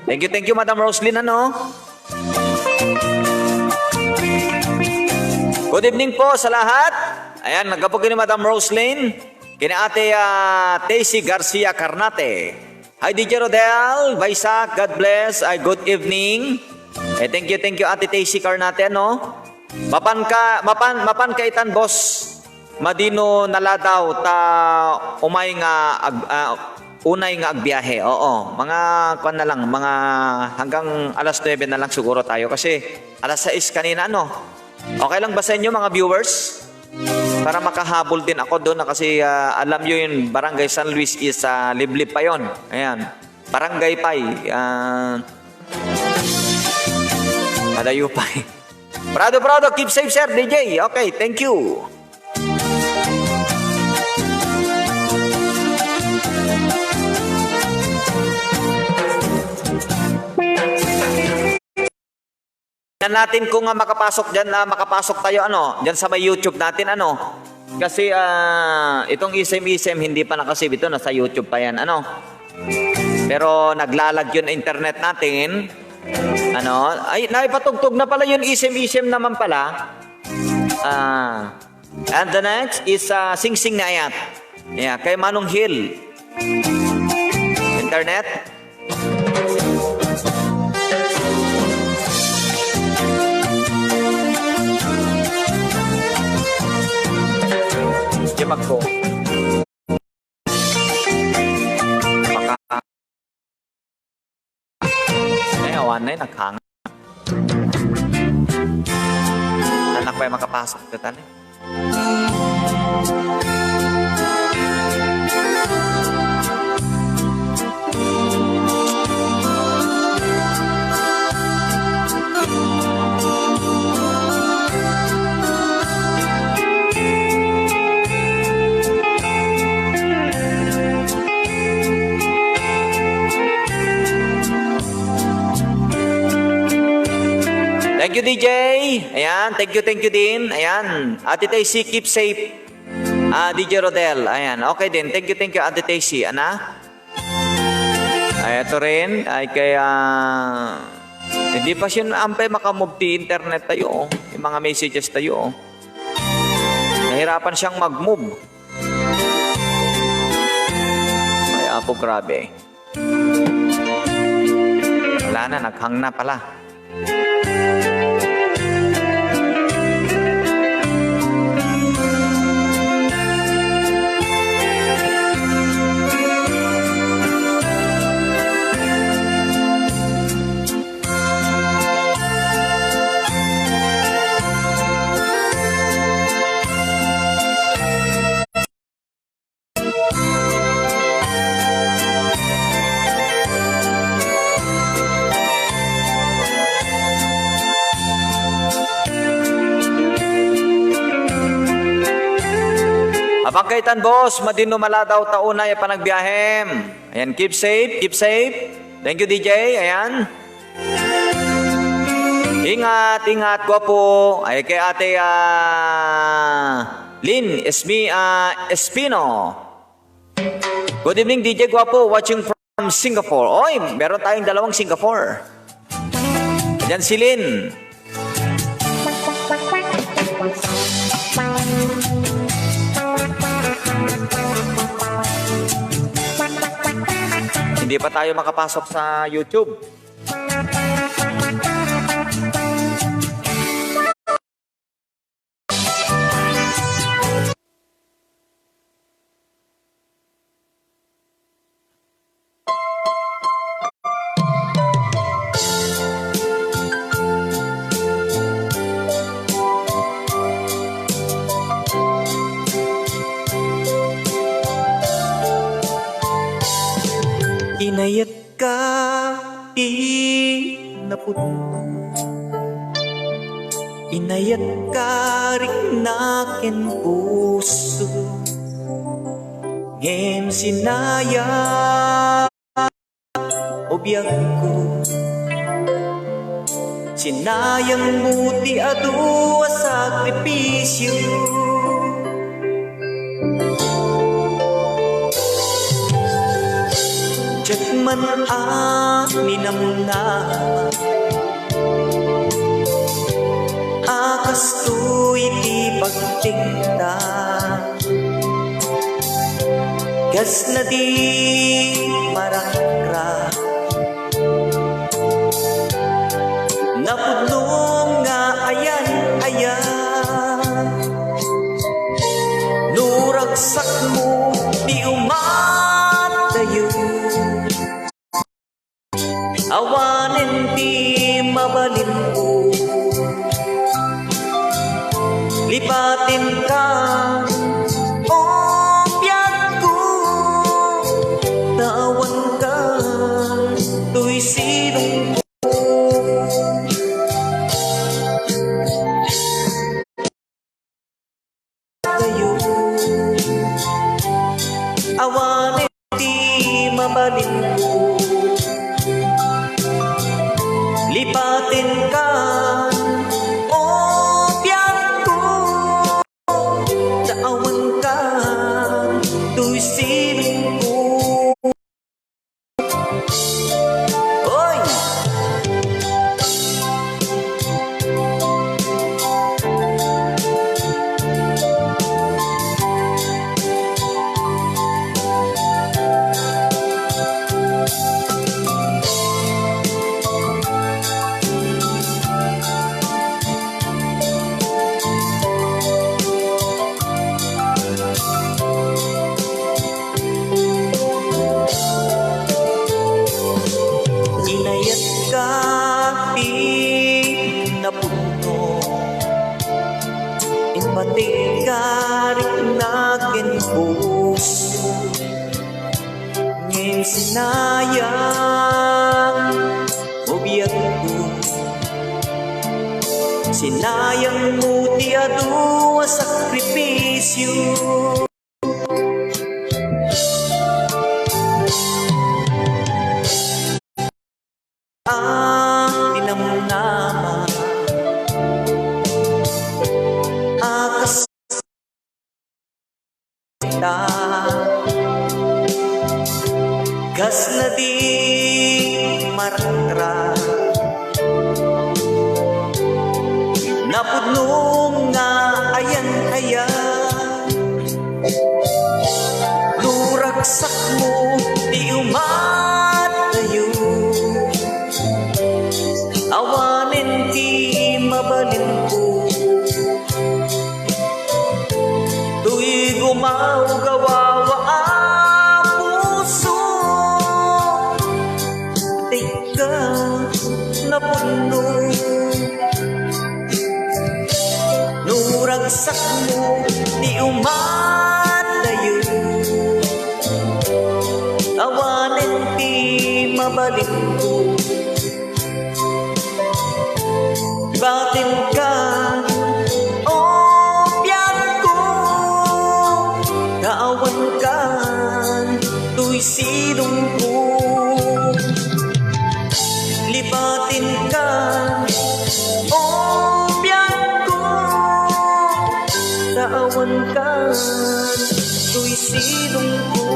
Thank you, thank you, Madam Roslyn, ano? Good evening po sa lahat. Ayan, naggapu ni Madam Roslyn. Kina Ate, ah, Tessie Garcia Carnate. Hi, D J Rodel, Baysak, God bless, ay, good evening. Eh, thank you, thank you, Ate Tessie Carnate, no? Mapan ka, mapan, mapan ka itan, boss. Madino naladaw ta umay nga ag-, ah, unay nga agbiyahe. Oo, mga kuwan na lang, mga hanggang alas nuebe na lang siguro tayo kasi alas sais kanina, no? Okay lang ba sa inyo, mga viewers? Para makahabol din ako doon na kasi, ah, alam nyo yun, Barangay San Luis is, ah, liblib pa yon. Ayan. Barangay Pay, ah, malayo pa eh. Prado, Prado, keep safe, sir, D J. Okay, thank you. Tingnan natin kung, ah, makapasok dyan, ah, makapasok tayo, ano, dyan sa may YouTube natin, ano. Kasi, ah, itong isem-isem, hindi pa nakasave ito, nasa YouTube pa yan, ano. Pero naglalag yun internet natin. Ano, ay, naipatugtog na pala yun, isem-isem naman pala. Ah, and the next is, ah, Singsing ni Ayat. Yeah, kay Manong Hill. Internet. Di magko. Baka. Ay, awan na yun, naghanga. Anak pa yung makapasok ka tani. D J. Ayan, thank you, thank you din. Ayan, Ate Tessie, keep safe. Ah, D J Rodel, ayan. Okay din, thank you, thank you, Ate Tessie. Ana? Ay, ito rin, ay kaya, hindi pa siya ampay makamove ti internet tayo, oh. Yung mga messages tayo, oh. Nahirapan siyang mag-move. Ay, apo, grabe. Wala na, naghang na pala. Abang kaitan, boss, madi no maladaw ta unay a panagbiahem. Ayan, keep safe, keep safe. Thank you, D J. Ayan. Ingat, ingat, gwapo. Ay, kay Ate, ah, Lynn Esmi, ah, Espino. Good evening, D J Gwapo, watching from Singapore. Oy, meron tayong dalawang Singapore. Diyan si Lynn. Hindi pa tayo makapasok sa YouTube. Inayat ka, pinapudno. Inayat ka, rikna ken puso. Ngem sinayang o biagko. Sinayangmo ti adu a sakripisio. Diak man a ninamnama a kastoy ti pagtingta. Kasla di marakrak. Napudnom nga ayan-ayan. No ragsakmo ti umadayo. Awanen ti mabalinko. Lipatenka, o biagko, ta awanka toy sidongko. Kayo. Awanen ti mabalinko. Lipatenka, o biagko, ta awanka toy sidongko. Oy! Inayat ka, pinapudno. Impatik ka, rikna ken puso. Ngem sinayang o biagko. Sinayangmo ti adu a sakripisio. Ang tinamnama ta. Kasla di marakrak. Napudnom nga ayan-ayan. No ragsakmo ti umadayo. Awanen ti mabalinko. Toy gumawgawawa a puso, dika napudno. No ragsakmo ti umadayo, awanen ti mabalinko. Batinka, o biagko, ta awanka toy sidongko. Libatinka, o biagko, ta awanka toy sidongko.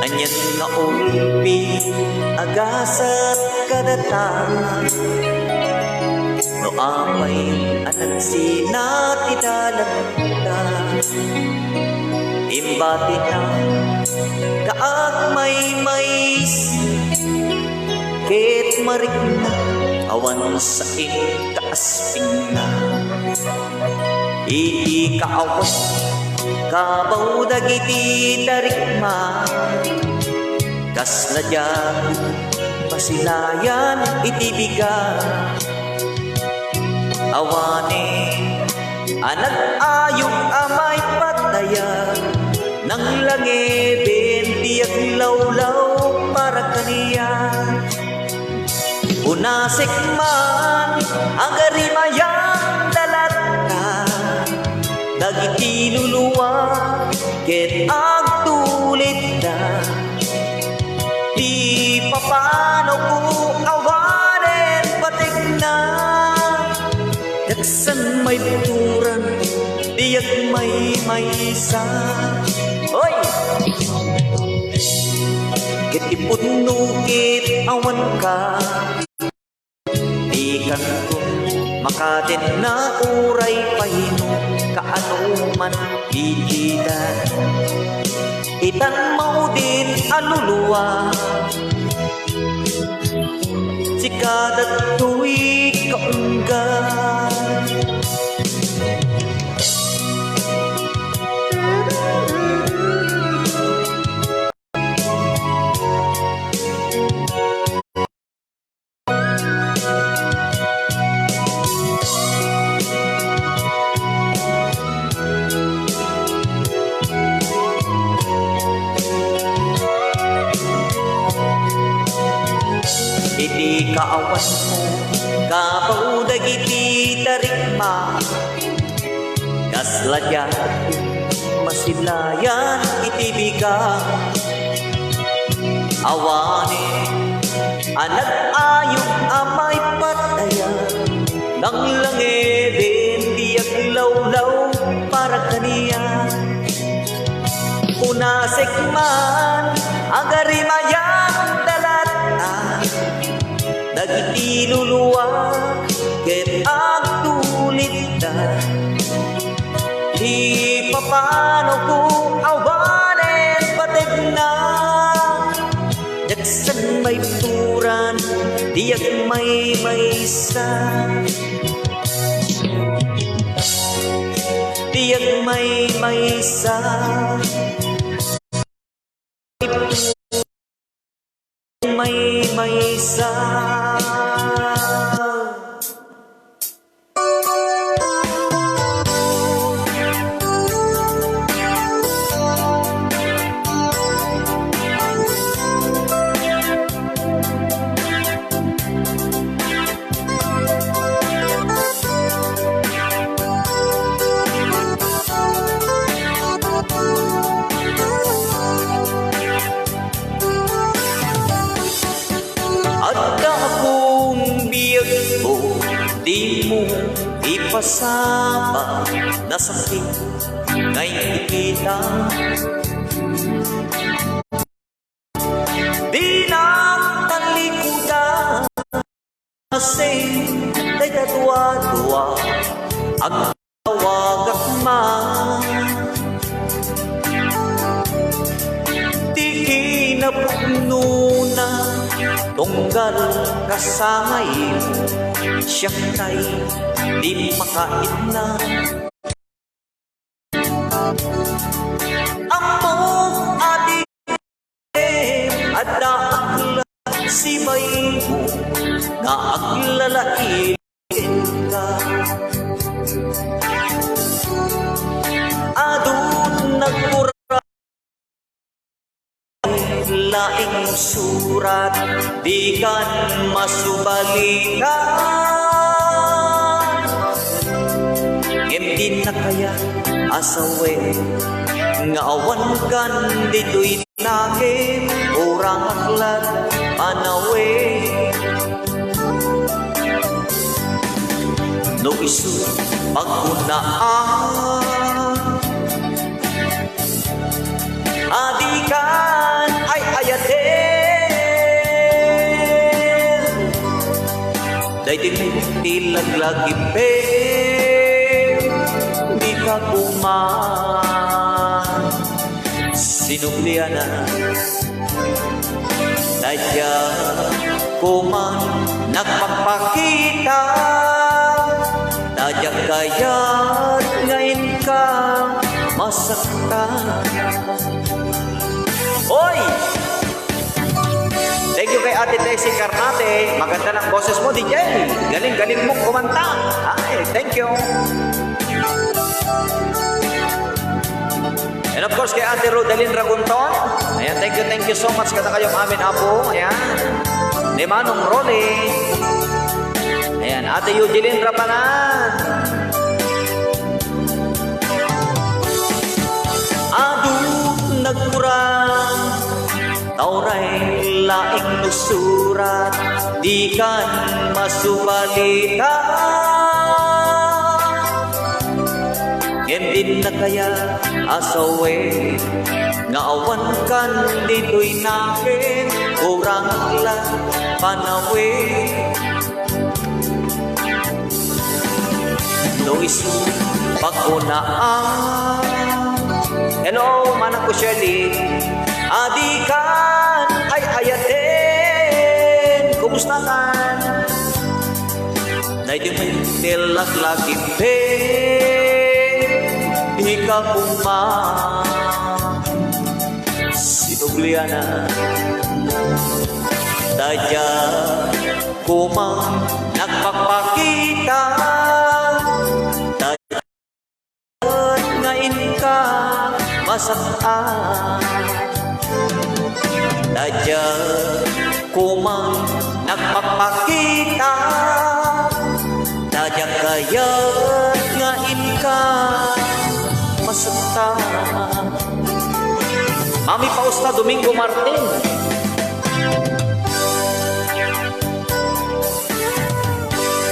Anian nga ulpi a gasat kadata? No apay a nagsina ti dalagta? Imbatina, kaagmaymaysa ket marikna, awan sainka a sipingna. Iti kaawat, kabaw dagiti tarikma, kasla diak masilayan iti bigat. Awanen a nag-ayog a maipatayag, nanglangeben ti aglawlaw para kaniak. Unasek man, agarimayan da latta dagiti luluwa ket agtulitda. Ti papanawko awanen pategna, daksan maibturan, diak maymaysa. Oy! Ket ipudno ket awanka, dikanto makadenna uray pay no kaanoman diditan. Itan maudin a luluwa, sika dagtoy kaunggan. Iti kaawatmo, kabaw dagiti tarikma, kasla diak masilayan iti bigat. Awanen a nag-ayog a maipatayag, nanglangeben ti aglawlaw para kaniak. Unasek man, agarimayan da latta dagiti luluwa ket agtulitda. Ti papanawko awanen pategna, daksan maibturan, diak maymay Sa di agmaymaysa, maymaysa. Adda akong biagko, dimo ipasama, nasakit nga ikita. Dinak talikudan, asin, dayta dua-dua, agtawagak man. Ti kinapudnona, tunggal kasangay, siak tay di makaitna. Ammok a di adda aklat sibaymo nga aglalaing kenka. Adun nagpura laing surat, dikan masubalitan. Ngem dinnak kayat a sawen nga awankan ditoy nakem, urangak lat panawen. No isu, pagkunaan, a dikan ay-ayaten. Daytoy met ti laglagipem, dika koma sinublianan. Dayta koma nagpakpakita, dayta kayat nga inka masaktan. Oy! Thank you kay Ate Tessie Carnate. Maganda ng boses mo, D J. Galing-galing mong kumanta. Ay, thank you. And of course, kay Ate Rodeline Ragunton. Ayan, thank you, thank you so much. Kada kayong amin, Apo. Ayan. Ni Manong Rolly. Ayan, Ate Eugene Rapalan. Adu, nagkurang. Tauray laeng no surat, dikan masubalita. Ngem dinnak kayat a sawen nga awankan ditoy nakem, kurang la panawen. No isu, pagkunaan. Hello, manang ko Shirley. A dikan ay-ayaten. Kumusta kan? Daytoy met ti laglagipem, dika koma sinublianan. Dayta koma nagpakpakita, dayta nga inka masaktan. Dayta koma nagpakpakita, dayta kayat nga inka masaktan. Mami Fausta Domingo Martin.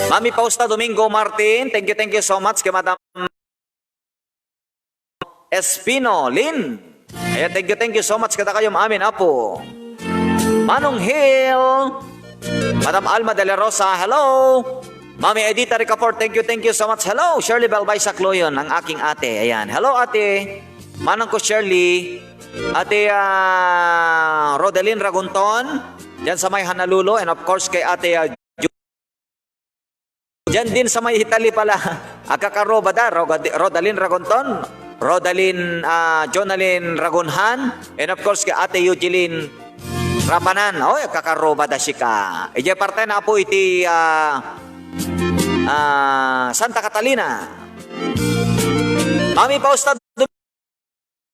Mami Fausta Domingo Martin, thank you, thank you so much kay Madam Espino Lin. Ayan, thank you, thank you so much kada kayom amin, Apo. Manong Hill, Madam Alma de la Rosa, hello. Mami Edita Ricafort, thank you, thank you so much. Hello, Shirley Belbay Sakloyon, ang aking ate. Ayan. Hello, ate. Manang ko, Shirley. Ate, ah, Rodelyn Ragunton, dyan sa may Honolulu. And of course, kay ate, ah, Diyan din sa may Italy pala. Agkakarruba da, Rogad-, Rodalyn Ragonton, Rodalyn, ah, Jonalyn Ragunhan, and of course, kay Ate Eugeline Rapanan. Oy, agkakarruba da sika. Idiay partena, Apo, iti, ah, ah, Santa Catalina. Mami Fausta, thank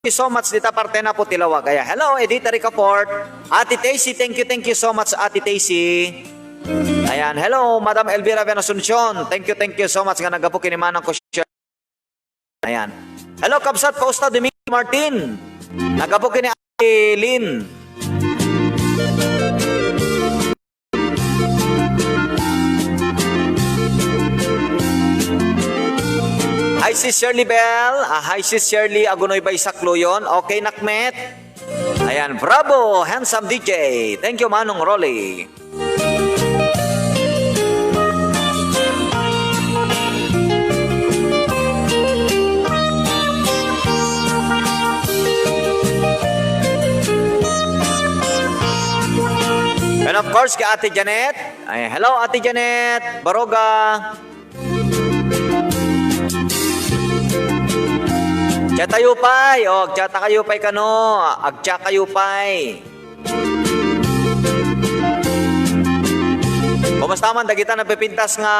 you so much dita partena, Apo, ti lawag. Ayan. Hello, Edita Ricafort. Ate Tessie, thank you, thank you so much, Ate Tessie. Ayan. Hello, Madam Elvira Ben Asuncion. Thank you, thank you so much nga naggapu ken ni manang ko siya. Ayan. Hello, Kabsat Fausta Domingo Martin. Naggapu ken ni Ate Lynn. Hi, Sis Shirley Bell. Ah, hi, Sis Shirley Agunoy Baysakloyon. Okay, nakmet. Ayan, bravo, handsome D J. Thank you, Manong Rolly. And of course, kay Ate Janet. Ay, hello, Ate Janet Baroga. Chat tayo pay. O, chat kayo pay kano. Ag-chat kayo pay. Kumusta man dagita napipintas nga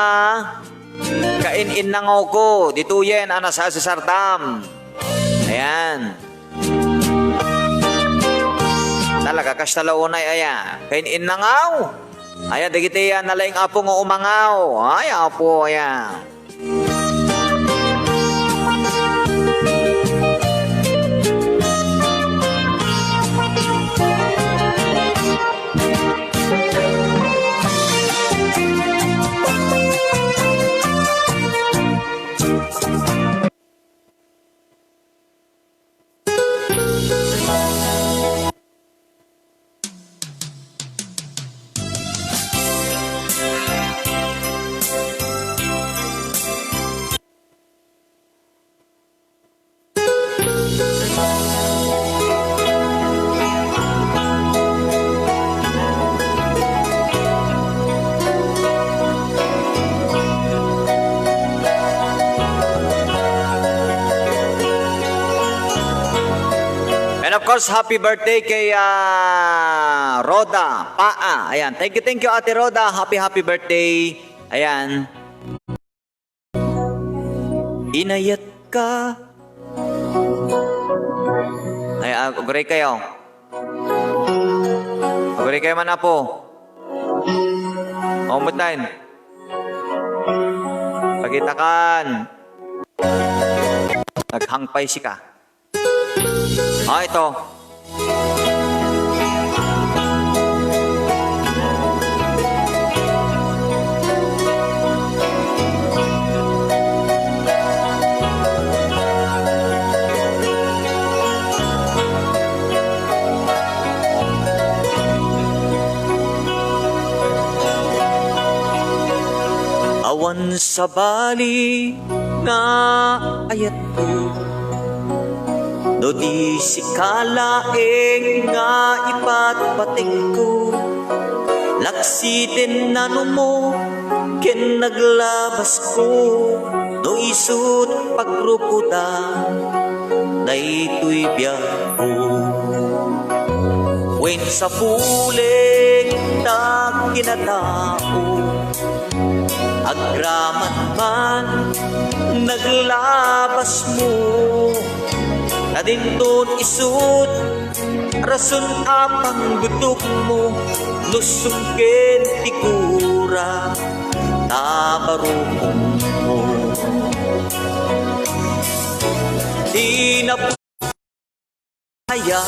kain-innangaw ko? Ditoyen a nasasisartam. Ayan. Talaga, kasta la unay, aya. Kain-innangaw. Aya, dagiti, ah, nalaing apo nga umangaw. Ay, apo, aya. And of course, happy birthday kay, ah, Rhoda Paa. Ayan. Thank you, thank you, Ate Rhoda. Happy, happy birthday. Ayan. Inayat ka. Ay, ah, agree kayo. Agree kayo man, apo. Umutan. Pagitakan. Naghangpay sika. Ah, ito. Awan sabali nga ayatko, no di sika laeng nga ipatpatingko. Laksiten nanumo ken naglabasko, no isut' pagrukodan daytoy biagko. Wen sapulek ta kinatao, agraman man naglabasmo, ta dinton isut' rason a pangbutokmo, no sungken ti kura ta barukongmo. Ti nap- Aya,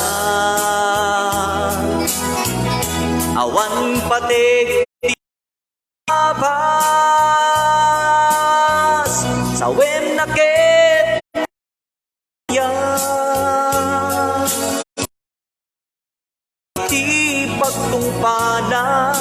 awan pateg ti abas, sawen na ket ya ti pagtungpalan.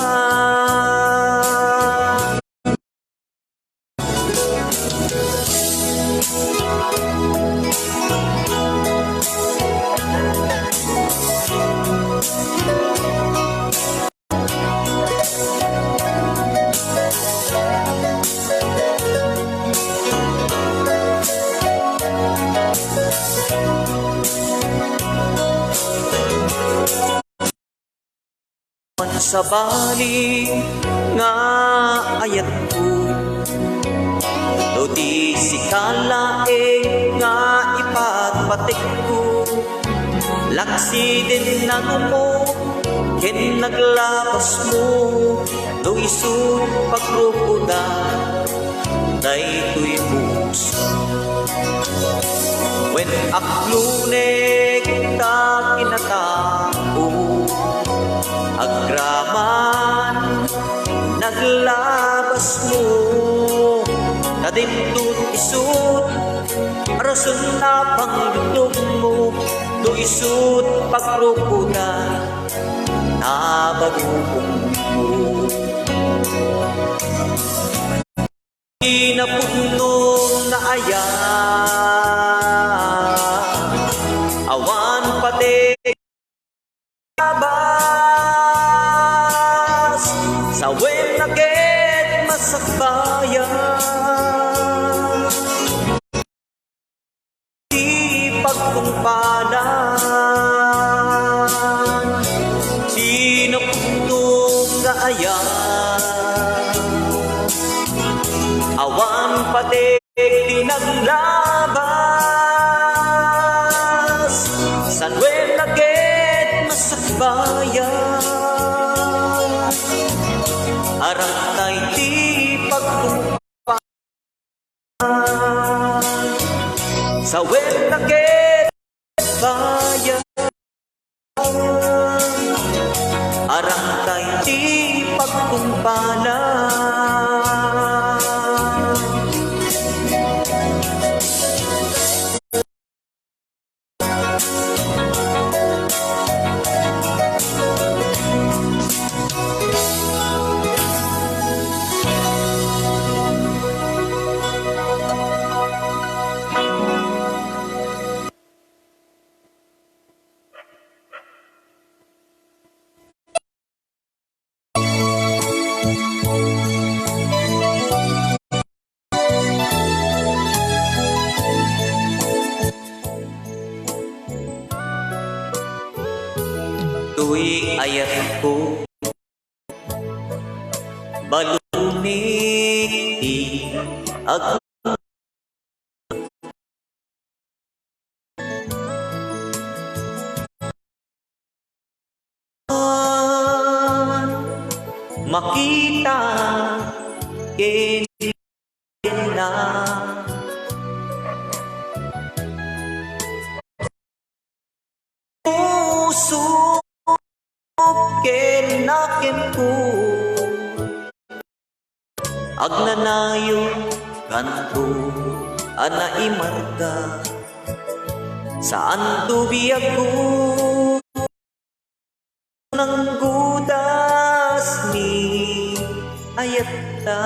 Sabali nga ayatko, no di sika laeng nga ipatpatekko, laksiden nanumo ken naglabasmo, no isu pagrukoda daytoy puso. Wen, aglunek ta kinatao, agraman naglabasmo, ta dinton isut rason na panglutogmo, no isut pagrukoda, nabagukommo. Di napudno nga ayat, awan pati labas, sawen na ket masakbayan. Ti pagtungpalan, ti napudno nga ayat, awan pati ti naglabas, sawen na ket masakbayan. Arantay ti pagtungpalan, sawen na ket bayan. Arantay ti pagtungpalan. Toy ayatko, balunek ti ag- makita ken na. Puso ken nakenko, agnanayon kanto a naimarka. Saanto biagko nanggudas ni ayatta.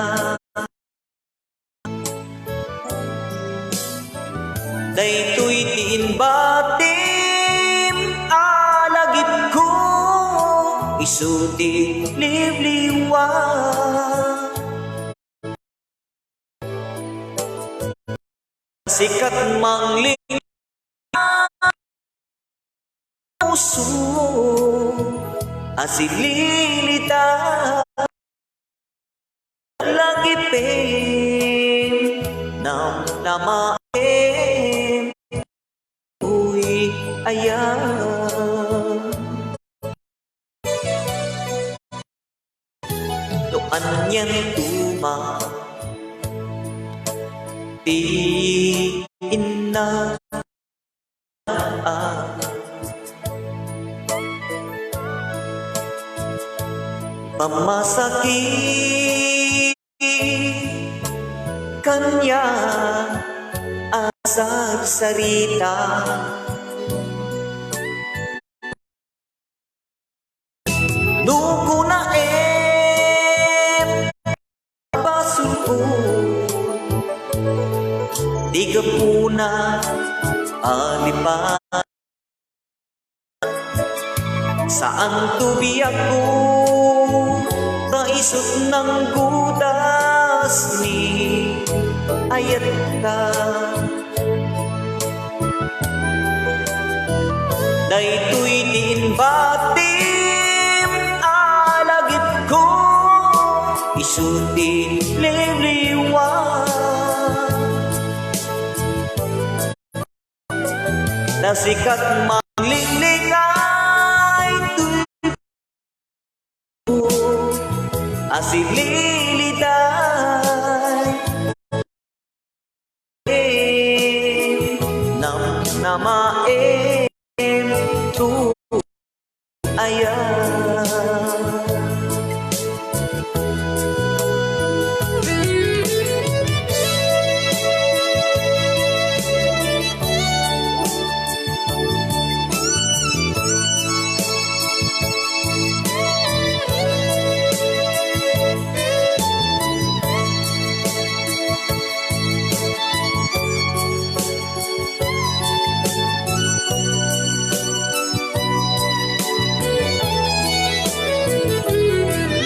Daytoy ti inbatim a lagipko, isu ti liwliwa. Sikat mangli- puso a sililita. Lagipem, namnamaem, uy, ayam. No anian tuma ti inna a pamasakit kaniak a sarsarita. No kunaem, basolko ti gapuna a lipat. Saanto biagko ta isut nanggudas ni ayatka. Daytoy ti inbatim a ti liwliwa. Ta sika ti manglinglingaw, a sililiday. Namnamaem tu aya.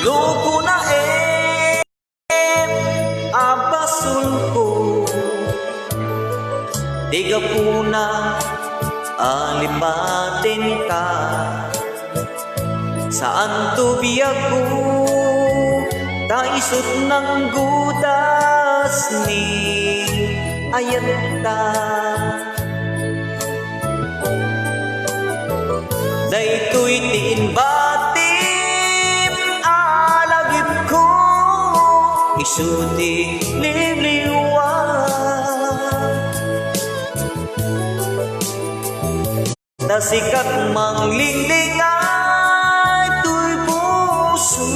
Lukona, eh, a basolko, ti gapuna a lipatenka. Saanto biagko, ta isut' nanggudas ni ayatta. Daytoy ti imbatim a lagipko, isu ti liwliwa. Ta sika ti manglinglingaw toy puso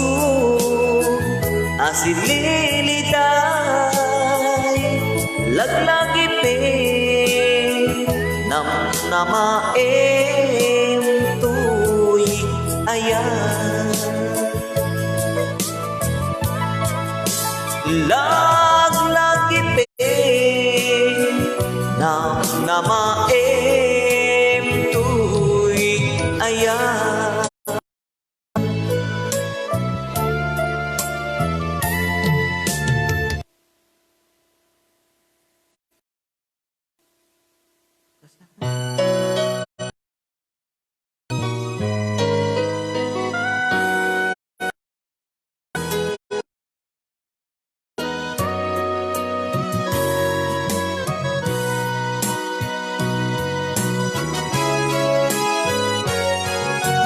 a sililiday, laglagipen, namnamaem toy aya. Laglagipen, namnamaem toy aya.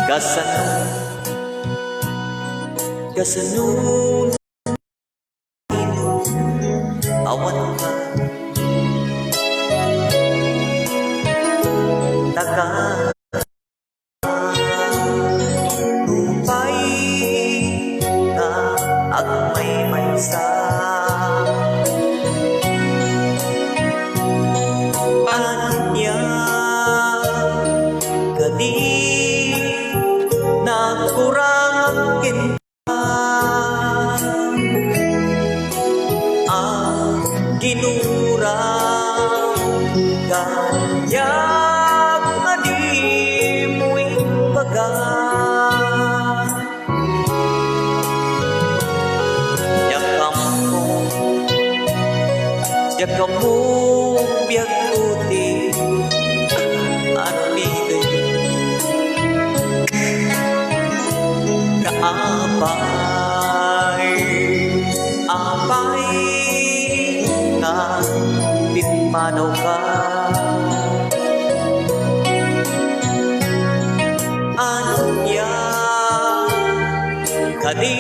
Kasano, kasano, awan ka. Taka. Nupay nga agmaymaysa, ania kadi nakurang kenka? A Ginura, kaniak nga dimo imbaga. Diak ammo, diak ammo biagko ti aramiden. Apay, apay, nga pimmanawka. Ania kadi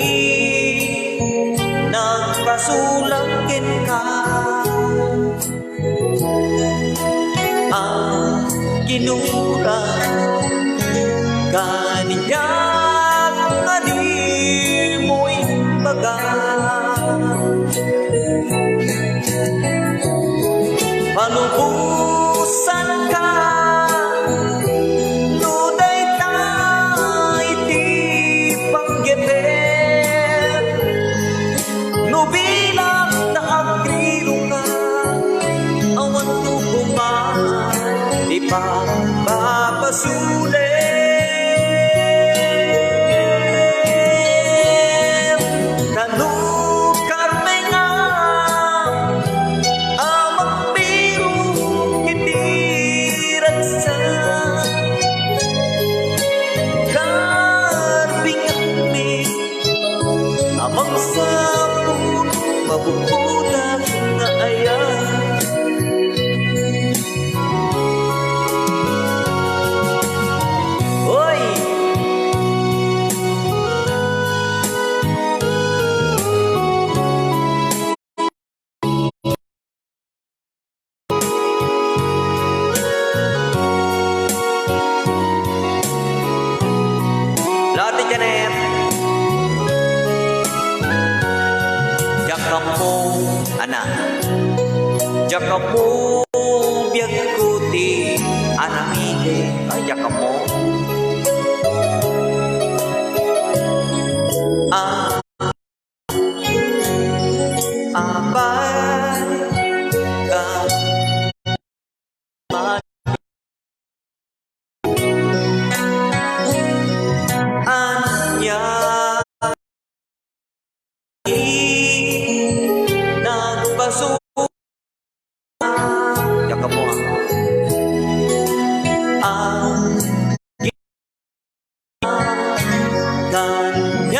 nagpasulak kenka? A Ginura, kaniak nga dimo imbaga. Palubosanka no dayta iti panggepek. No bilang ta agriroka, awan no koma ti pagpapasulem. Kano karmenga a magbirok iti ragsak, karbingakmi a mangsapo Ana, diak ammo biagko ti aramiden. Ay, diak ammo. Ah, apay ka Ania nagpasu-, Diak ammo, ah. Ang Kaniak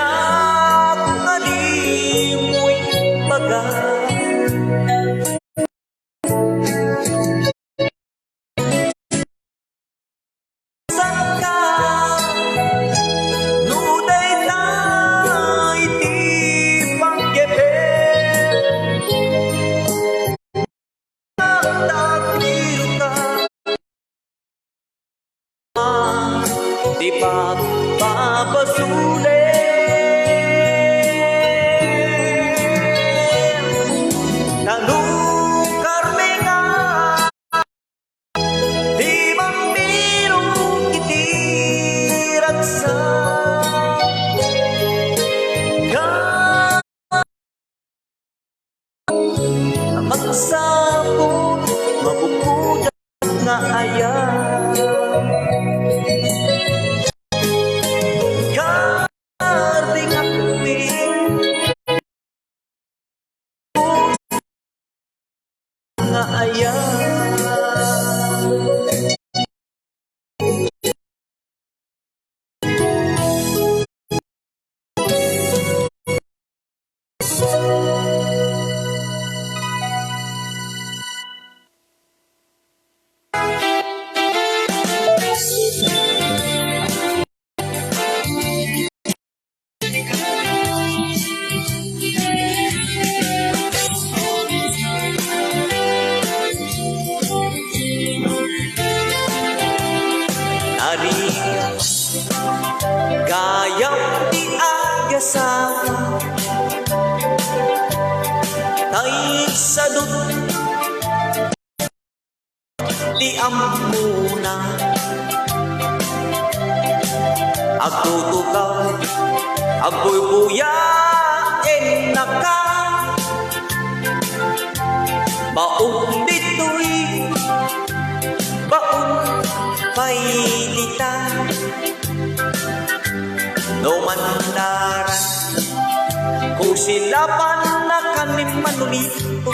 nga dimoy baga. Sangka, no dayta iti panggepen. Takdirka, di pagpapasulen. Nanukarmi nga di mamirog iti ragsak. Ka Magsapul, mabukudan nga ayat. Kardingakmi nga ayat. Narigat gayam ti agasama, tay sadut ti ammona. Agtutugaw, agbuybuyaennaka. Baon ditoy, baon pay dita. No mandaran, kusilapan na kan ni Manolito.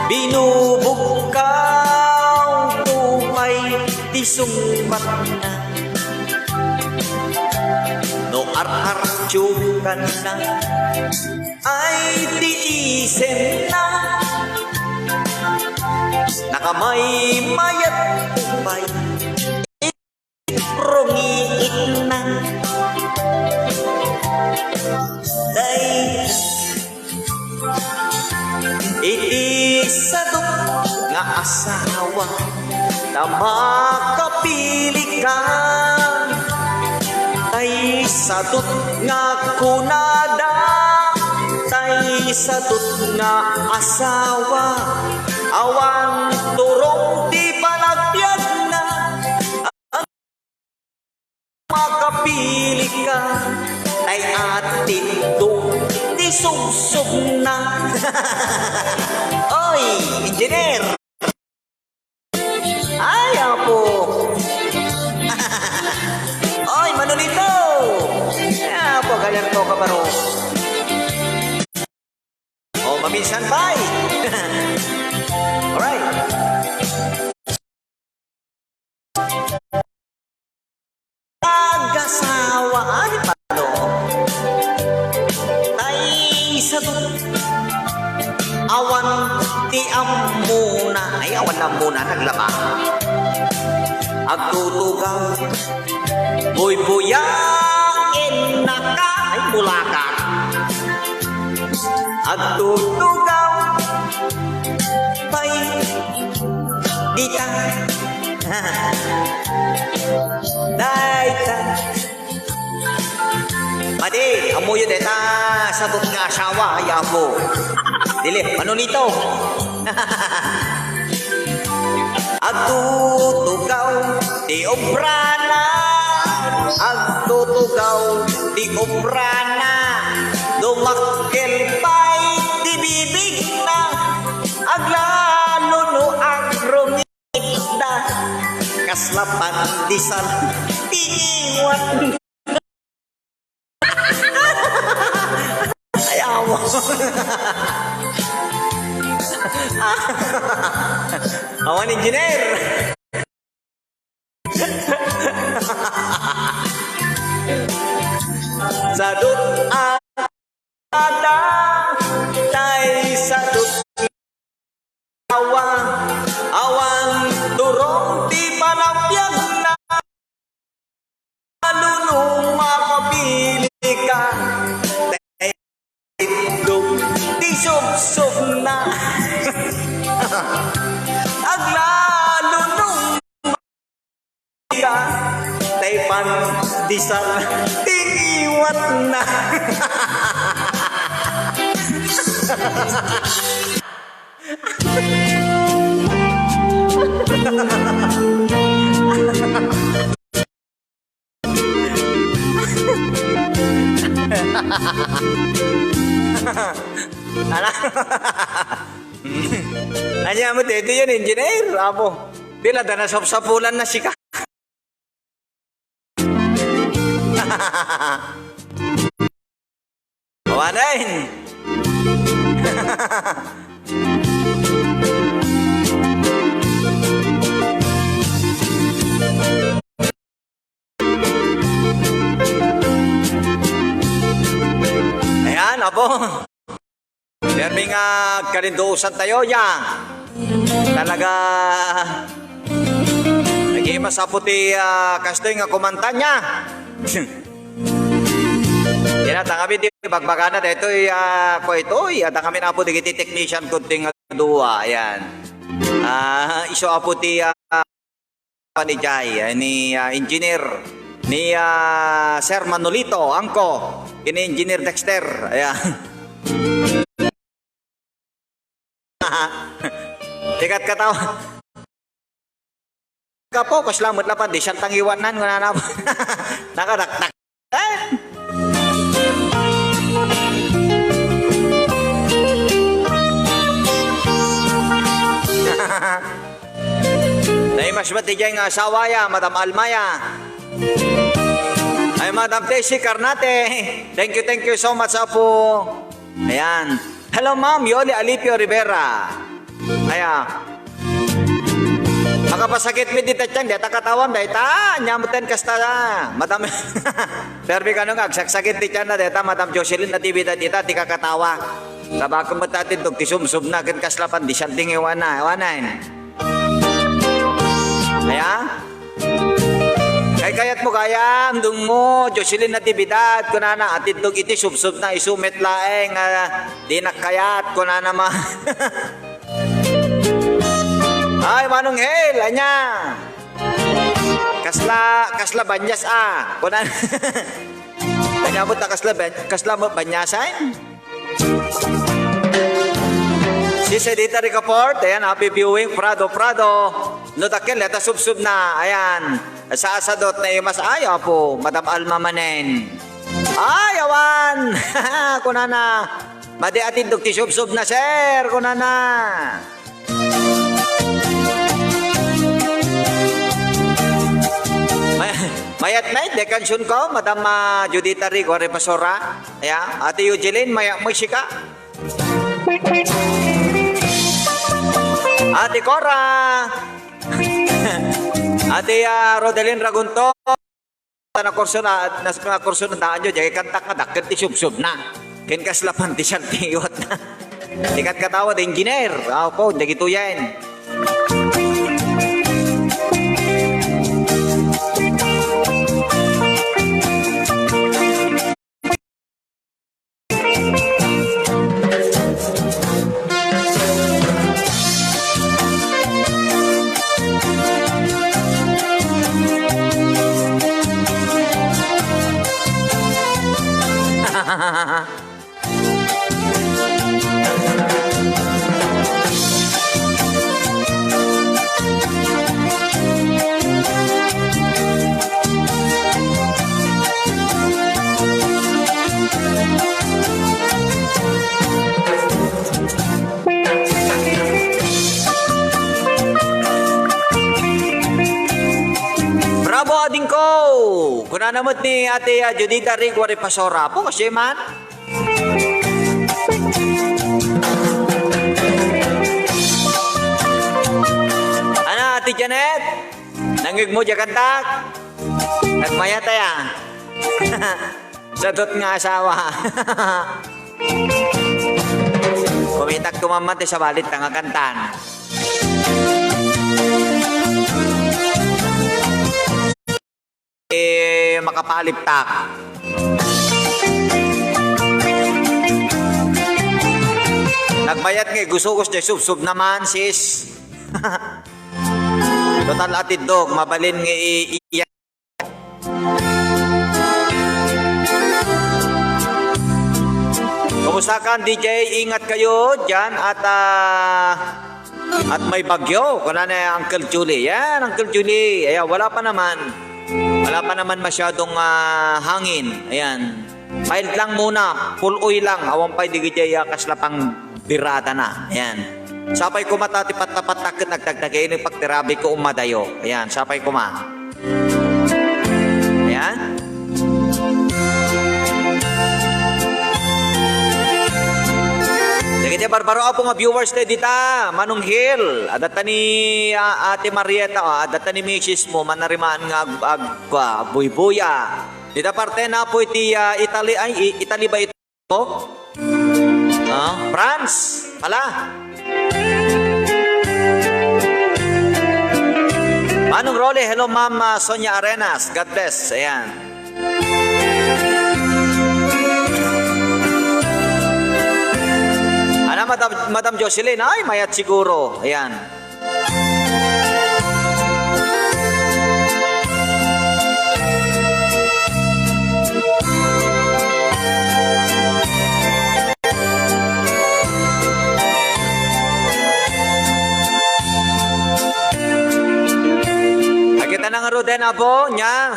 Binubugkaw ko pay ti sungbatna. No ar-artiokanna ay ti isemna. Nakamaymayat ko pay rungiitna. Day, iti sadut nga asawa, ta makapilika. Tay sadut nga kunada, tay sadut nga asawa, awan turong ti panagbiagna. Makapilika, tay atidto ti subsubna. Oy, engineer! Ay, apo! Oy, Manolito! Ay, apo, galerto ka baro. Oh, maminsan pay. Alright. Agasawa, ay, pano? Tay sadut, awan ti ammona. Ay, awan ammona, naglaba. Agtutugaw, buybuyaennaka. Ay, bulakat. Agtutugaw pay dita. Dayta. Adi, ammoyo deta, sabot nga asawa, ay apo. Dili, Manolito. Agtutugaw ti obrana, agtutugaw ti obrana, dumakkel pay ti bibigna, aglalo no agrumit da, kasla pandesal ti iwat. Ay, awa. Awan engineer. Sadut a ada, tay sadut awa, awan turong ti panagbiagna. Aglalo no makapili ka, tay itlog ti subsobna. Aglalo no ka, tay pandesal ti iwatna. Ala. Ania met daytoy, engineer, apo. Di la da nasapsapulan na sika. Awanen. Ayan, apo. Permi nga agkalinduosan tayo, ya. Talaga, nag-imas apo ti, ah, kastoy nga kumanta niya. Yan, adda kami ti bagbagana daytoy, ah, ko ito, adda kami na po digiti technician ko ti nga dua, ayan. Ah, isu apo ti, ah, ni Jai, eh, ni, ah, engineer, ni, ah, Sir Manolito, angko, ni Engineer Dexter, ayan. Tikat kataw. Kapo, kasla met la pandesal ti iwatna, kunana. Nakadakdak. Eh? Naimas met diay nga asawa ya, Madam Alma ya. Ay, Madam Tessie Carnate. Thank you, thank you so much, apo. Ayan. Hello, Ma'am Yoli Alipio Rivera. Aya. Makapasakit mi dita tiyan, dita katawan, dita. Anya met ten kasta, Madam. Permi kano nga agsaksakit ti tiyan na dita, Madam Jocelyn Natividad, dita, ti kakatawa. Sabagay met ti atindog ti subsobna, ken kasla pandesal ti iwatna, iwatna. Aya? Kaykayatmo gayam, dungmo, Jocelyn Natividad, kunana, atindog iti subsobna, isu met laeng, ah, dinak kayat, kunana ma. Ay, Manong Hel, ania? Kasla, kasla banyas, ah, kunana. Kanya mo ta kasla ban-, kasla mo banyasan? Si Sedita Ricafort, ayan, happy viewing, Prado, Prado. No dakkel, dita subsobna, ayan. Sa asadot na imas, ay, apo, Madam Alma manen. Ay, awan! Kunana, madi atindog ti subsobna, sir, kunana. May-, mayat na, de kansion ko, Madam, ah, Judita Rigo, Repasora. Aya, Ate Eugene, mayat mo sika. Ate Cora. Ate, ah, Rodelyn Ragunto. Nakurso na, nas-, nakurso na daan yo, jay kantak nga dakkel ti subsobna. Ken kasla pandesal ti iwatna. Dikat katawa, engineer. Apo, dagitoyen. Nanamot ni Ate, ah, Judita Rigua Ripasora. Apo, kasi man. Ana, Ate Janet? Nangngegmo diay kantak? Nagmayat aya. Sadot nga asawa. Kumitak tumammat, eh, sabali ta nga kantan. Eh, makapaliptak. Nagmayat nga igusugos diay subsob naman, sis. Total, atiddog, mabalin nga i-, iya. Kumusta ka, D J? Ingat kayo diyan at, ah, at may bagyo. Kuna ni Uncle Julie. Yan, Uncle Julie. Ayan, wala pa naman. Wala pa naman masyadong, ah, hangin. Ayan. Mild lang muna. Puloy lang. Awan pay di gayay, ah, kasla pang birada na. Ayan. Sapay koma ta ti pattapatta ket nagtagtagay ni pagtirabi ko umadayo. Ayan, sapay koma. Ayan. Dagiti barbaro, Apo, nga viewers tayo dita, Manong Hill, adda ta ni, ah, Ate Marieta, ah, adda ta ni misis mo, manarimaan nga ag-, ag-, ah, buybuya. Dita parte na po iti, ah, Italy, ay, i-, Italy ba ito? Ah, France pala. Manong Rolly, hello, Ma'am, ah, Sonia Arenas. God bless. Ayan. Ana, Madam, Madam Jocelyn, ay, mayat siguro. Ayan. Agita na nga ruden, Apo, nya.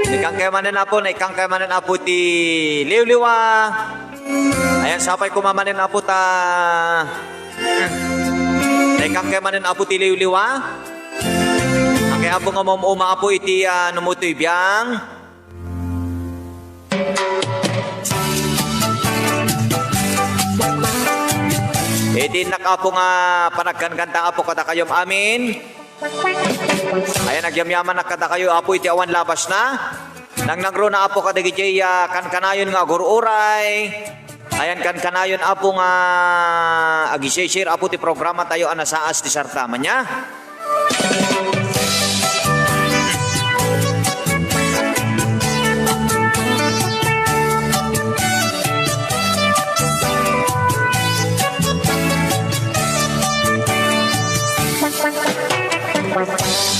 Naikkan kayo manen, Apo, naikkan kayo manen, Apo, ti liwliwa. Ayan, sapay koma manen, Apo, ta. Naikkan kayo manen, Apo, ti liwliwa. Ang kay Apo nga mamauma, Apo, iti, ah, numutoy biang. Iti innak, Apo, nga panagkankanta, Apo, kadakayo amin. Ayan, nagyamyaman kadakayo, Apo, iti awan labasna. Nangnangruna, Apo, kadagiti, ah, kankanayon nga agur-uray. Ayan, kankanayon, Apo, nga agi-share, Apo, ti programa tayo a nasaas ti sarta. Ania? Pagkatapos,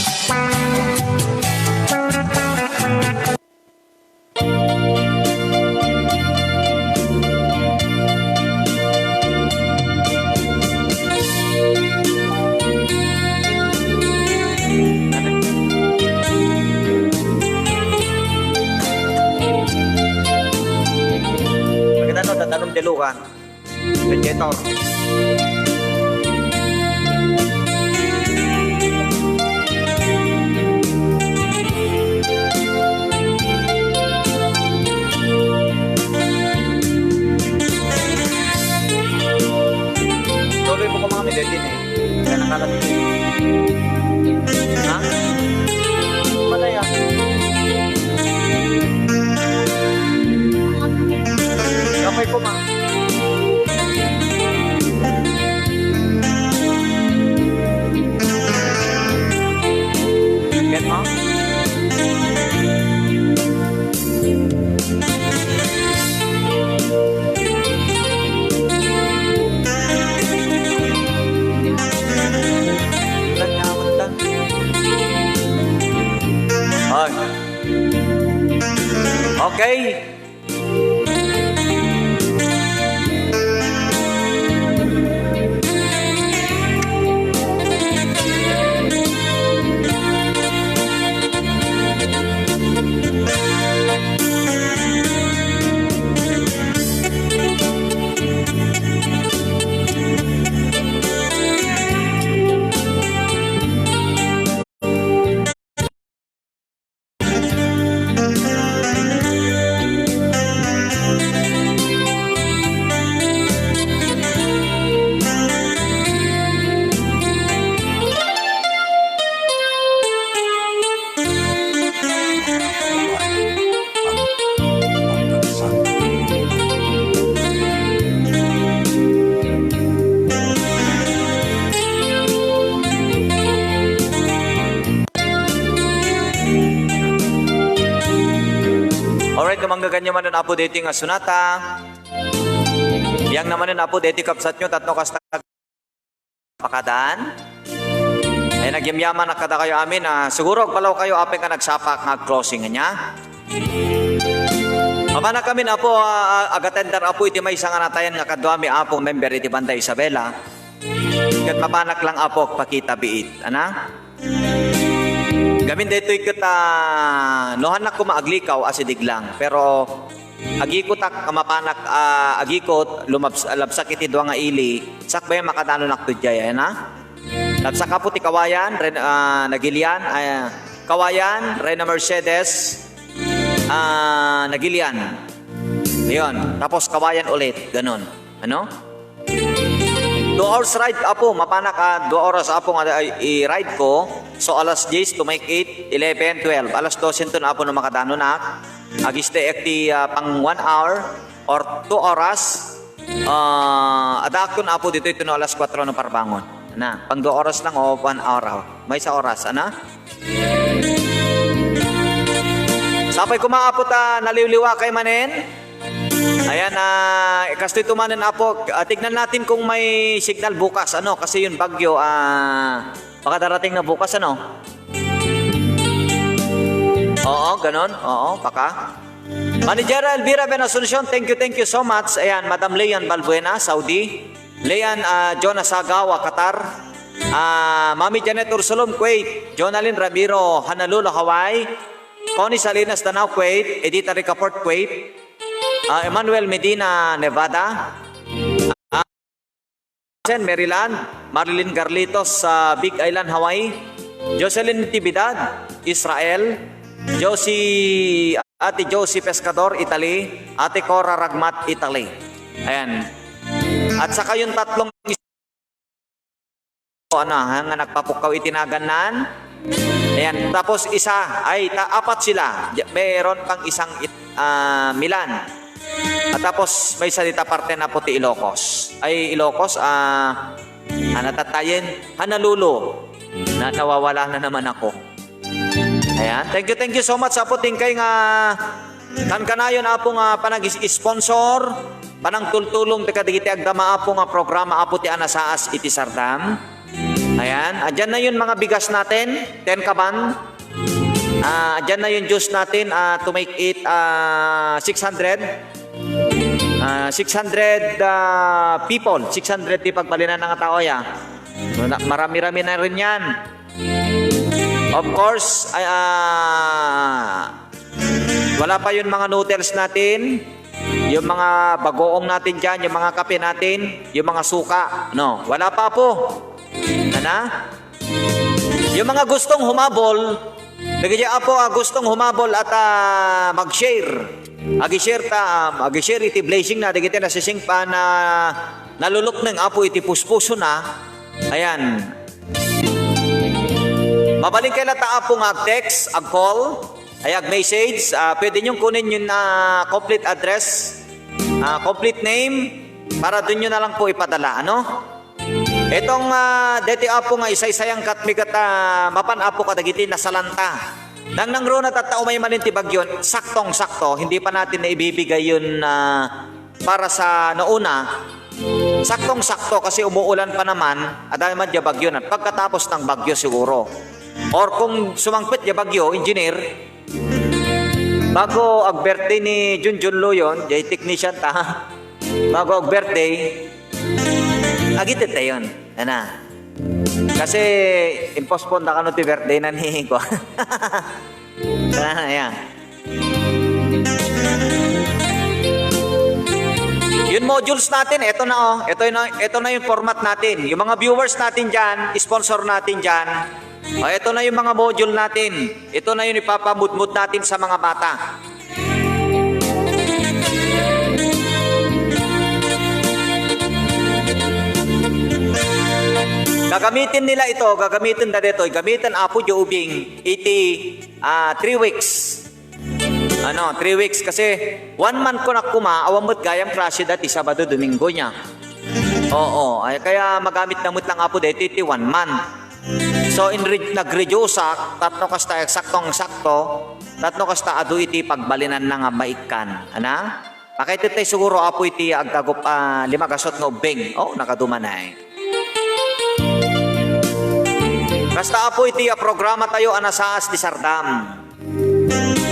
tatanong dilugan. Vegetator. Tuloy mo ko mga medalin eh. Kaya nakalat. Ha? Malaya. Kapay ko, ma. Get mo? Ay. Okay. Gaganyo manen, Apo, daytoy nga sunata. Biangna manen, Apo, daytoy kabsatyo, tapno kasta pakadaan. Ay, nagyamyaman kadakayo amin, ah, siguro agpalaw kayo, apay nga nagsapak nga ag-closing niya. Mapanak amin, Apo, ah, ah, agatender, Apo, iti maysa nga natayan nga kaduami, Apo, member iti Banda Isabela. Ket mapanak lang, Apo, pakita biit. Ana? Gamin daytoy ket, ah, no hannak koma aglikaw, asideg lang. Pero agikotak a mapanak, ah, agikot, lumabs-, labsak iti dua nga ili, sakbay makadanonak to diay, ana? Labsak, Apo, ti Kawayan, Ren-, ah, Nagilian, ah, Kawayan, Reyna Mercedes, ah, Nagilian. Ayun, tapos Kawayan ulit, ganun. Ano? Two hours ride, Apo, mapanak a dua oras, Apo, nga ay, i-ride ko. So, alas diyes to make eight, eleven, twelve. Alas dose ton, Apo, no makadanonak. Agistay ak ti, ah, pang one hour or two oras. Ah, addaakon, Apo, ditoy to no alas kuatro no parbangon. Na, pang dua oras lang o one hour, ah. Maysa oras, ana? Sapay koma, Apo, ta naliwliwa kay manen. Ayan, ah, kastoy to manen, Apo. Ah, tignan natin kung may signal bukas, ano, kasi yung bagyo, ah, makadarating na bukas, ano? Oo, ganon. Oo, baka. Manager Elvira Ben Asuncion, thank you, thank you so much. Ayan, Madam Leon Balbuena, Saudi. Leon, ah, Jonah Sagawa, Qatar. Ah, Mami Janet Ursulom, Kuwait. Jonalyn Ramiro, Honolulu, Hawaii. Connie Salinas, Danao, Kuwait. Edita Ricafort, Kuwait. Ah, Emmanuel Medina, Nevada. Ah, Sen, Maryland. Marilyn Garlitos sa Big Island, Hawaii. Jocelyn Tibidad, Israel. Josie, Ate Josie Pescador, Italy. Ate Cora Ragmat, Italy. Ayan. At saka yung tatlong ano, ha, nga nagpapukkaw iti nagannan. Ayan, tapos isa, ay, ta-, apat sila. Di-, mayroon pang isang it-, ah, Milan. At tapos, maysa dita parte na po ti Ilocos. Ay, Ilocos, ah, ah, natatayen, Honolulu. Na, nawawala na naman ako. Ayan. Thank you, thank you so much, Apo, tingkay nga kankanayon, Apo, nga panag-sponsor, panangtultulong ti kadagiti agdama, Apo, nga programa, Apo, ti anasaas iti sardam. Ayan. Adyan na yun, mga bigas natin, ten kaban. Ah, adyan na yun, juice natin, ah, to make it, ah, six hundred. Ah, six hundred, ah, people, six hundred ti pagbalinan ng tao, ya. So, na-, marami-rami na rin yan. Of course, ay, ah, wala pa yung mga noodles natin, yung mga bagoong natin dyan, yung mga kape natin, yung mga suka, no? Wala pa po. Ano? Yung mga gustong humabol, dagiti apo a gustong humabol at, ah, mag-share. Agi-share ta, um, agi-share iti blessing na dagiti nasisingpa na nalulukneng, Apo, iti puspuso na. Ayan. Mabalin kayo ta, Apo, nga ag-text, ag-call, ay ag-message. Ah, pwede niyong kunin yung, ah, complete address, ah, complete name, para doon nyo na lang po ipadala, ano? Itong, ah, deti, Apo, nga isaysayang kat mi kat, ah, mapan, Apo, kadagiti nasalanta. Nang nangruna tatta umay manen ti bagyo, saktong-sakto, hindi pa natin na ibibigay yun, ah, para sa nauna. Saktong-sakto kasi umuulan pa naman, adda man dia bagyo na. Pagkatapos ng bagyo siguro. Or kung sumangpet dia bagyo, engineer, bago ag-birthday ni Junjun Luyon, jay technician ta, bago ag-birthday, agited tayon. Ana. Kasi, impostpone na kano ti birthday na ni Kuan. Ah, ayan. Yun, modules natin, eto na, oh. Ito na, ito na yung format natin. Yung mga viewers natin dyan, sponsor natin dyan. Oh, ito na yung mga module natin. Ito na yung ipapamudmod natin sa mga bata. Gagamitin nila ito, gagamitin da dito, gamitin, Apo, di ubing, iti, ah, three weeks. Ano, three weeks kasi one month ko na kuma, awan met gayam klase dati Sabado, Domingo niya. Oo, ay kaya magamit na met lang, Apo, dito iti one month. So, in re-, nag-reduceak, tapno kasta eksaktong-eksakto, tapno kasta adu iti pagbalinanna nga maikkan. Ana? Pakaited tayo siguro, Apo, iti agdagup-, ah, lima gasut nga ubbing. Oh, nakadumanay. Kasta, Apo, iti, ah, programa tayo a nasaas ti sardam.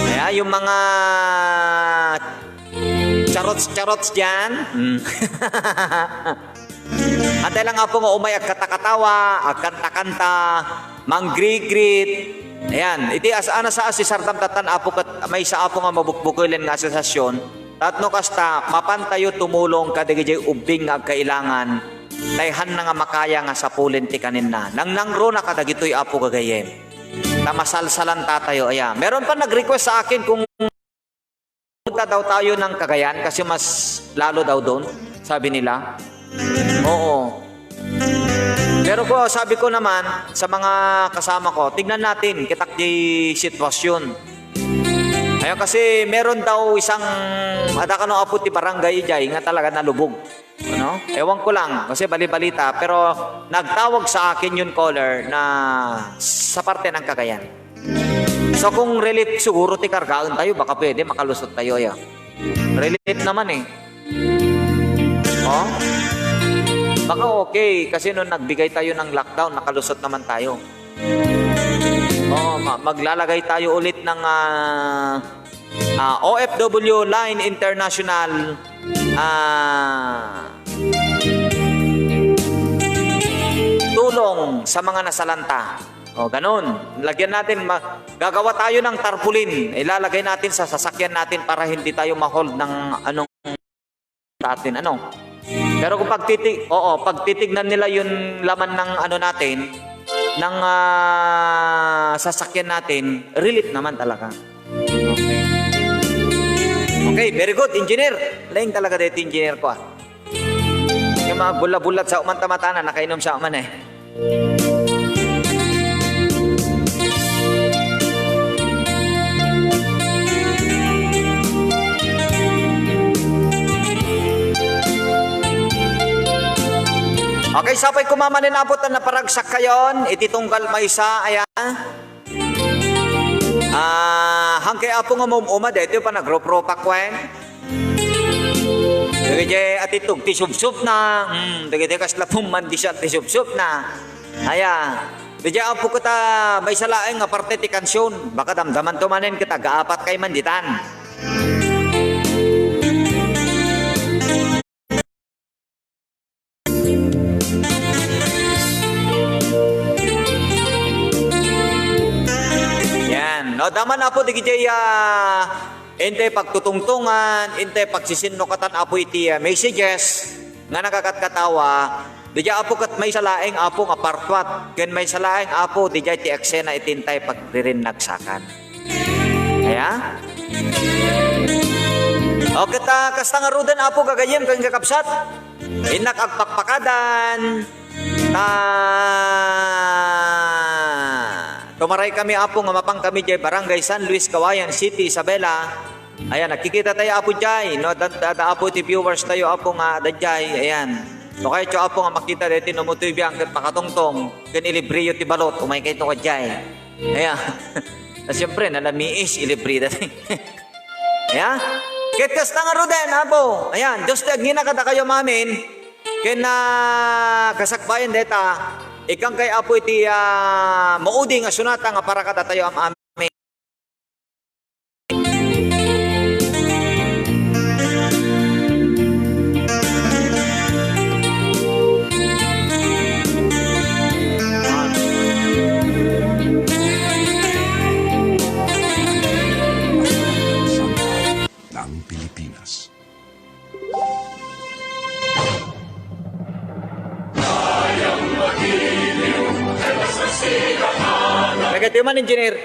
Kaya yung mga charots-charots dyan, mm. Antay lang, Apo, nga umay agkatakatawa, agkanta-kanta, manggigrit. Ayan, iti as-, ana sa asisardam tatan, Apo, ket maysa, Apo, nga mabukbukel nga asosiasyon. Tapno kasta, mapan tayo tumulong kadagiti ubbing nga agkailangan. Tayhanna nga makaya nga sapulen ti kaninna. Nangnangruna kadagitoy, Apo, gagayyem. Ta masalsalanta tayo, aya. Meron pa nag-request sa akin kung punta daw tayo ng Cagayan kasi mas lalo daw doon, sabi nila. Oo. Pero ko, sabi ko naman sa mga kasama ko, tignan natin, kitak di sitwasyon. Ayun, kasi meron daw isang, ada kano, Apo, ti barangay ijay nga talaga nalubog. Ano? Ewan ko lang, kasi bali-balita, pero nagtawag sa akin yung caller na sa parte ng Cagayan. So, kung relief siguro ti kargaon tayo, baka pwede, makalusot tayo, ya. Relief naman eh. Oh? Baka okay, kasi nung nagbigay tayo ng lockdown, nakalusot naman tayo. Oh, ma-, maglalagay tayo ulit ng, ah, ah, O F W Line International, ah, tulong sa mga nasalanta. O, ganun. Lagyan natin, ma-, gagawa tayo ng tarpaulin. Ilalagay natin sa sasakyan natin para hindi tayo ma-hold ng anong sa atin, ano. Pero kung pagtiti-, oo, pagtitignan nila yung laman ng ano natin, ng, ah, sasakyan natin, relief naman talaga. Okay. Okay, very good, engineer. Lain talaga dito, engineer ko, ah. Yung mga bula-bulat sa umanta mata na, nakainom sa uman eh. Okay, sapay kumamanen, Apo, ta naparagsak kayon iti tunggal maysa, ayan. Ah, hangkay, Apo, nga mum-uma, daytoy pa nagrupropak wen. Dagiti atitog ti subsubna, hmm, dagiti kasla pumandisat ti subsubna. Aya, daydiay, Apo, ket, ah, maysa laeng nga parte ti kansion. Baka damdaman to manen ket agaapat kay man ditan. Yan. No, daman, Apo, dagiti, ah, intay pagtutungtungan, intay pagsisinno katan, Apo, iti, ah, messages nga nagakatkatawa. Daydiay, Apo, ket maysa laeng, Apo, nga partuat, ken maysa laeng, Apo, daydiay ti eksena iti intay pagririnagsakan. Aya? O, ket, ah, kasta ngaruden, Apo, gagayyem ken kakabsat. Innak agpakpakadan. Ta tumaray kami, Apo, nga mapan kami diay Barangay San Luis, Cauayan City, Isabela. Ayan, nagkikita tayo, Apo, diay, no? Da, da, da, Apo, ti viewers tayo, Apo, nga da diay. Ayan. No kayatyo, Apo, nga makita daytoy no mutoy biang ket makatungtong, ken ilibriyo ti balot, umay kayto ka diay. Ayan. Ta siyempre, nalamiis, ilibri daytoy. Ayan. Ket kasta ngaruden, Apo. Ayan, Dios ti agngina kadakayo amin. Ken, ah, kasakbayan dayta, ikkan kay, Apo, iti, ah, maudi nga sonata nga para kadatayo am-, amin. Ng Pilipinas. Lagay tayo man, engineer.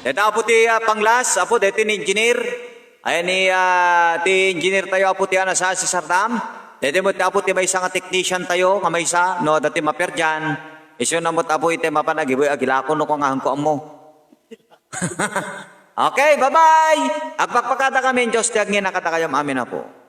Dayta, Apo, ti, ah, panglas, Apo, dayta ni engineer. Ayan ni, ah, ti engineer tayo, Apo, ti, ah, nasa si Sardam. Dayta met, Apo, ti maysa nga technician tayo, nga maysa, no, dayta maperdian. Isu na met, Apo, iti mapan agibu-, agilako no, kung ahanko ammo. Okay, bye-bye. Agpakpakada kami, Diyos, ti agngina kadakayo, amin, Apo.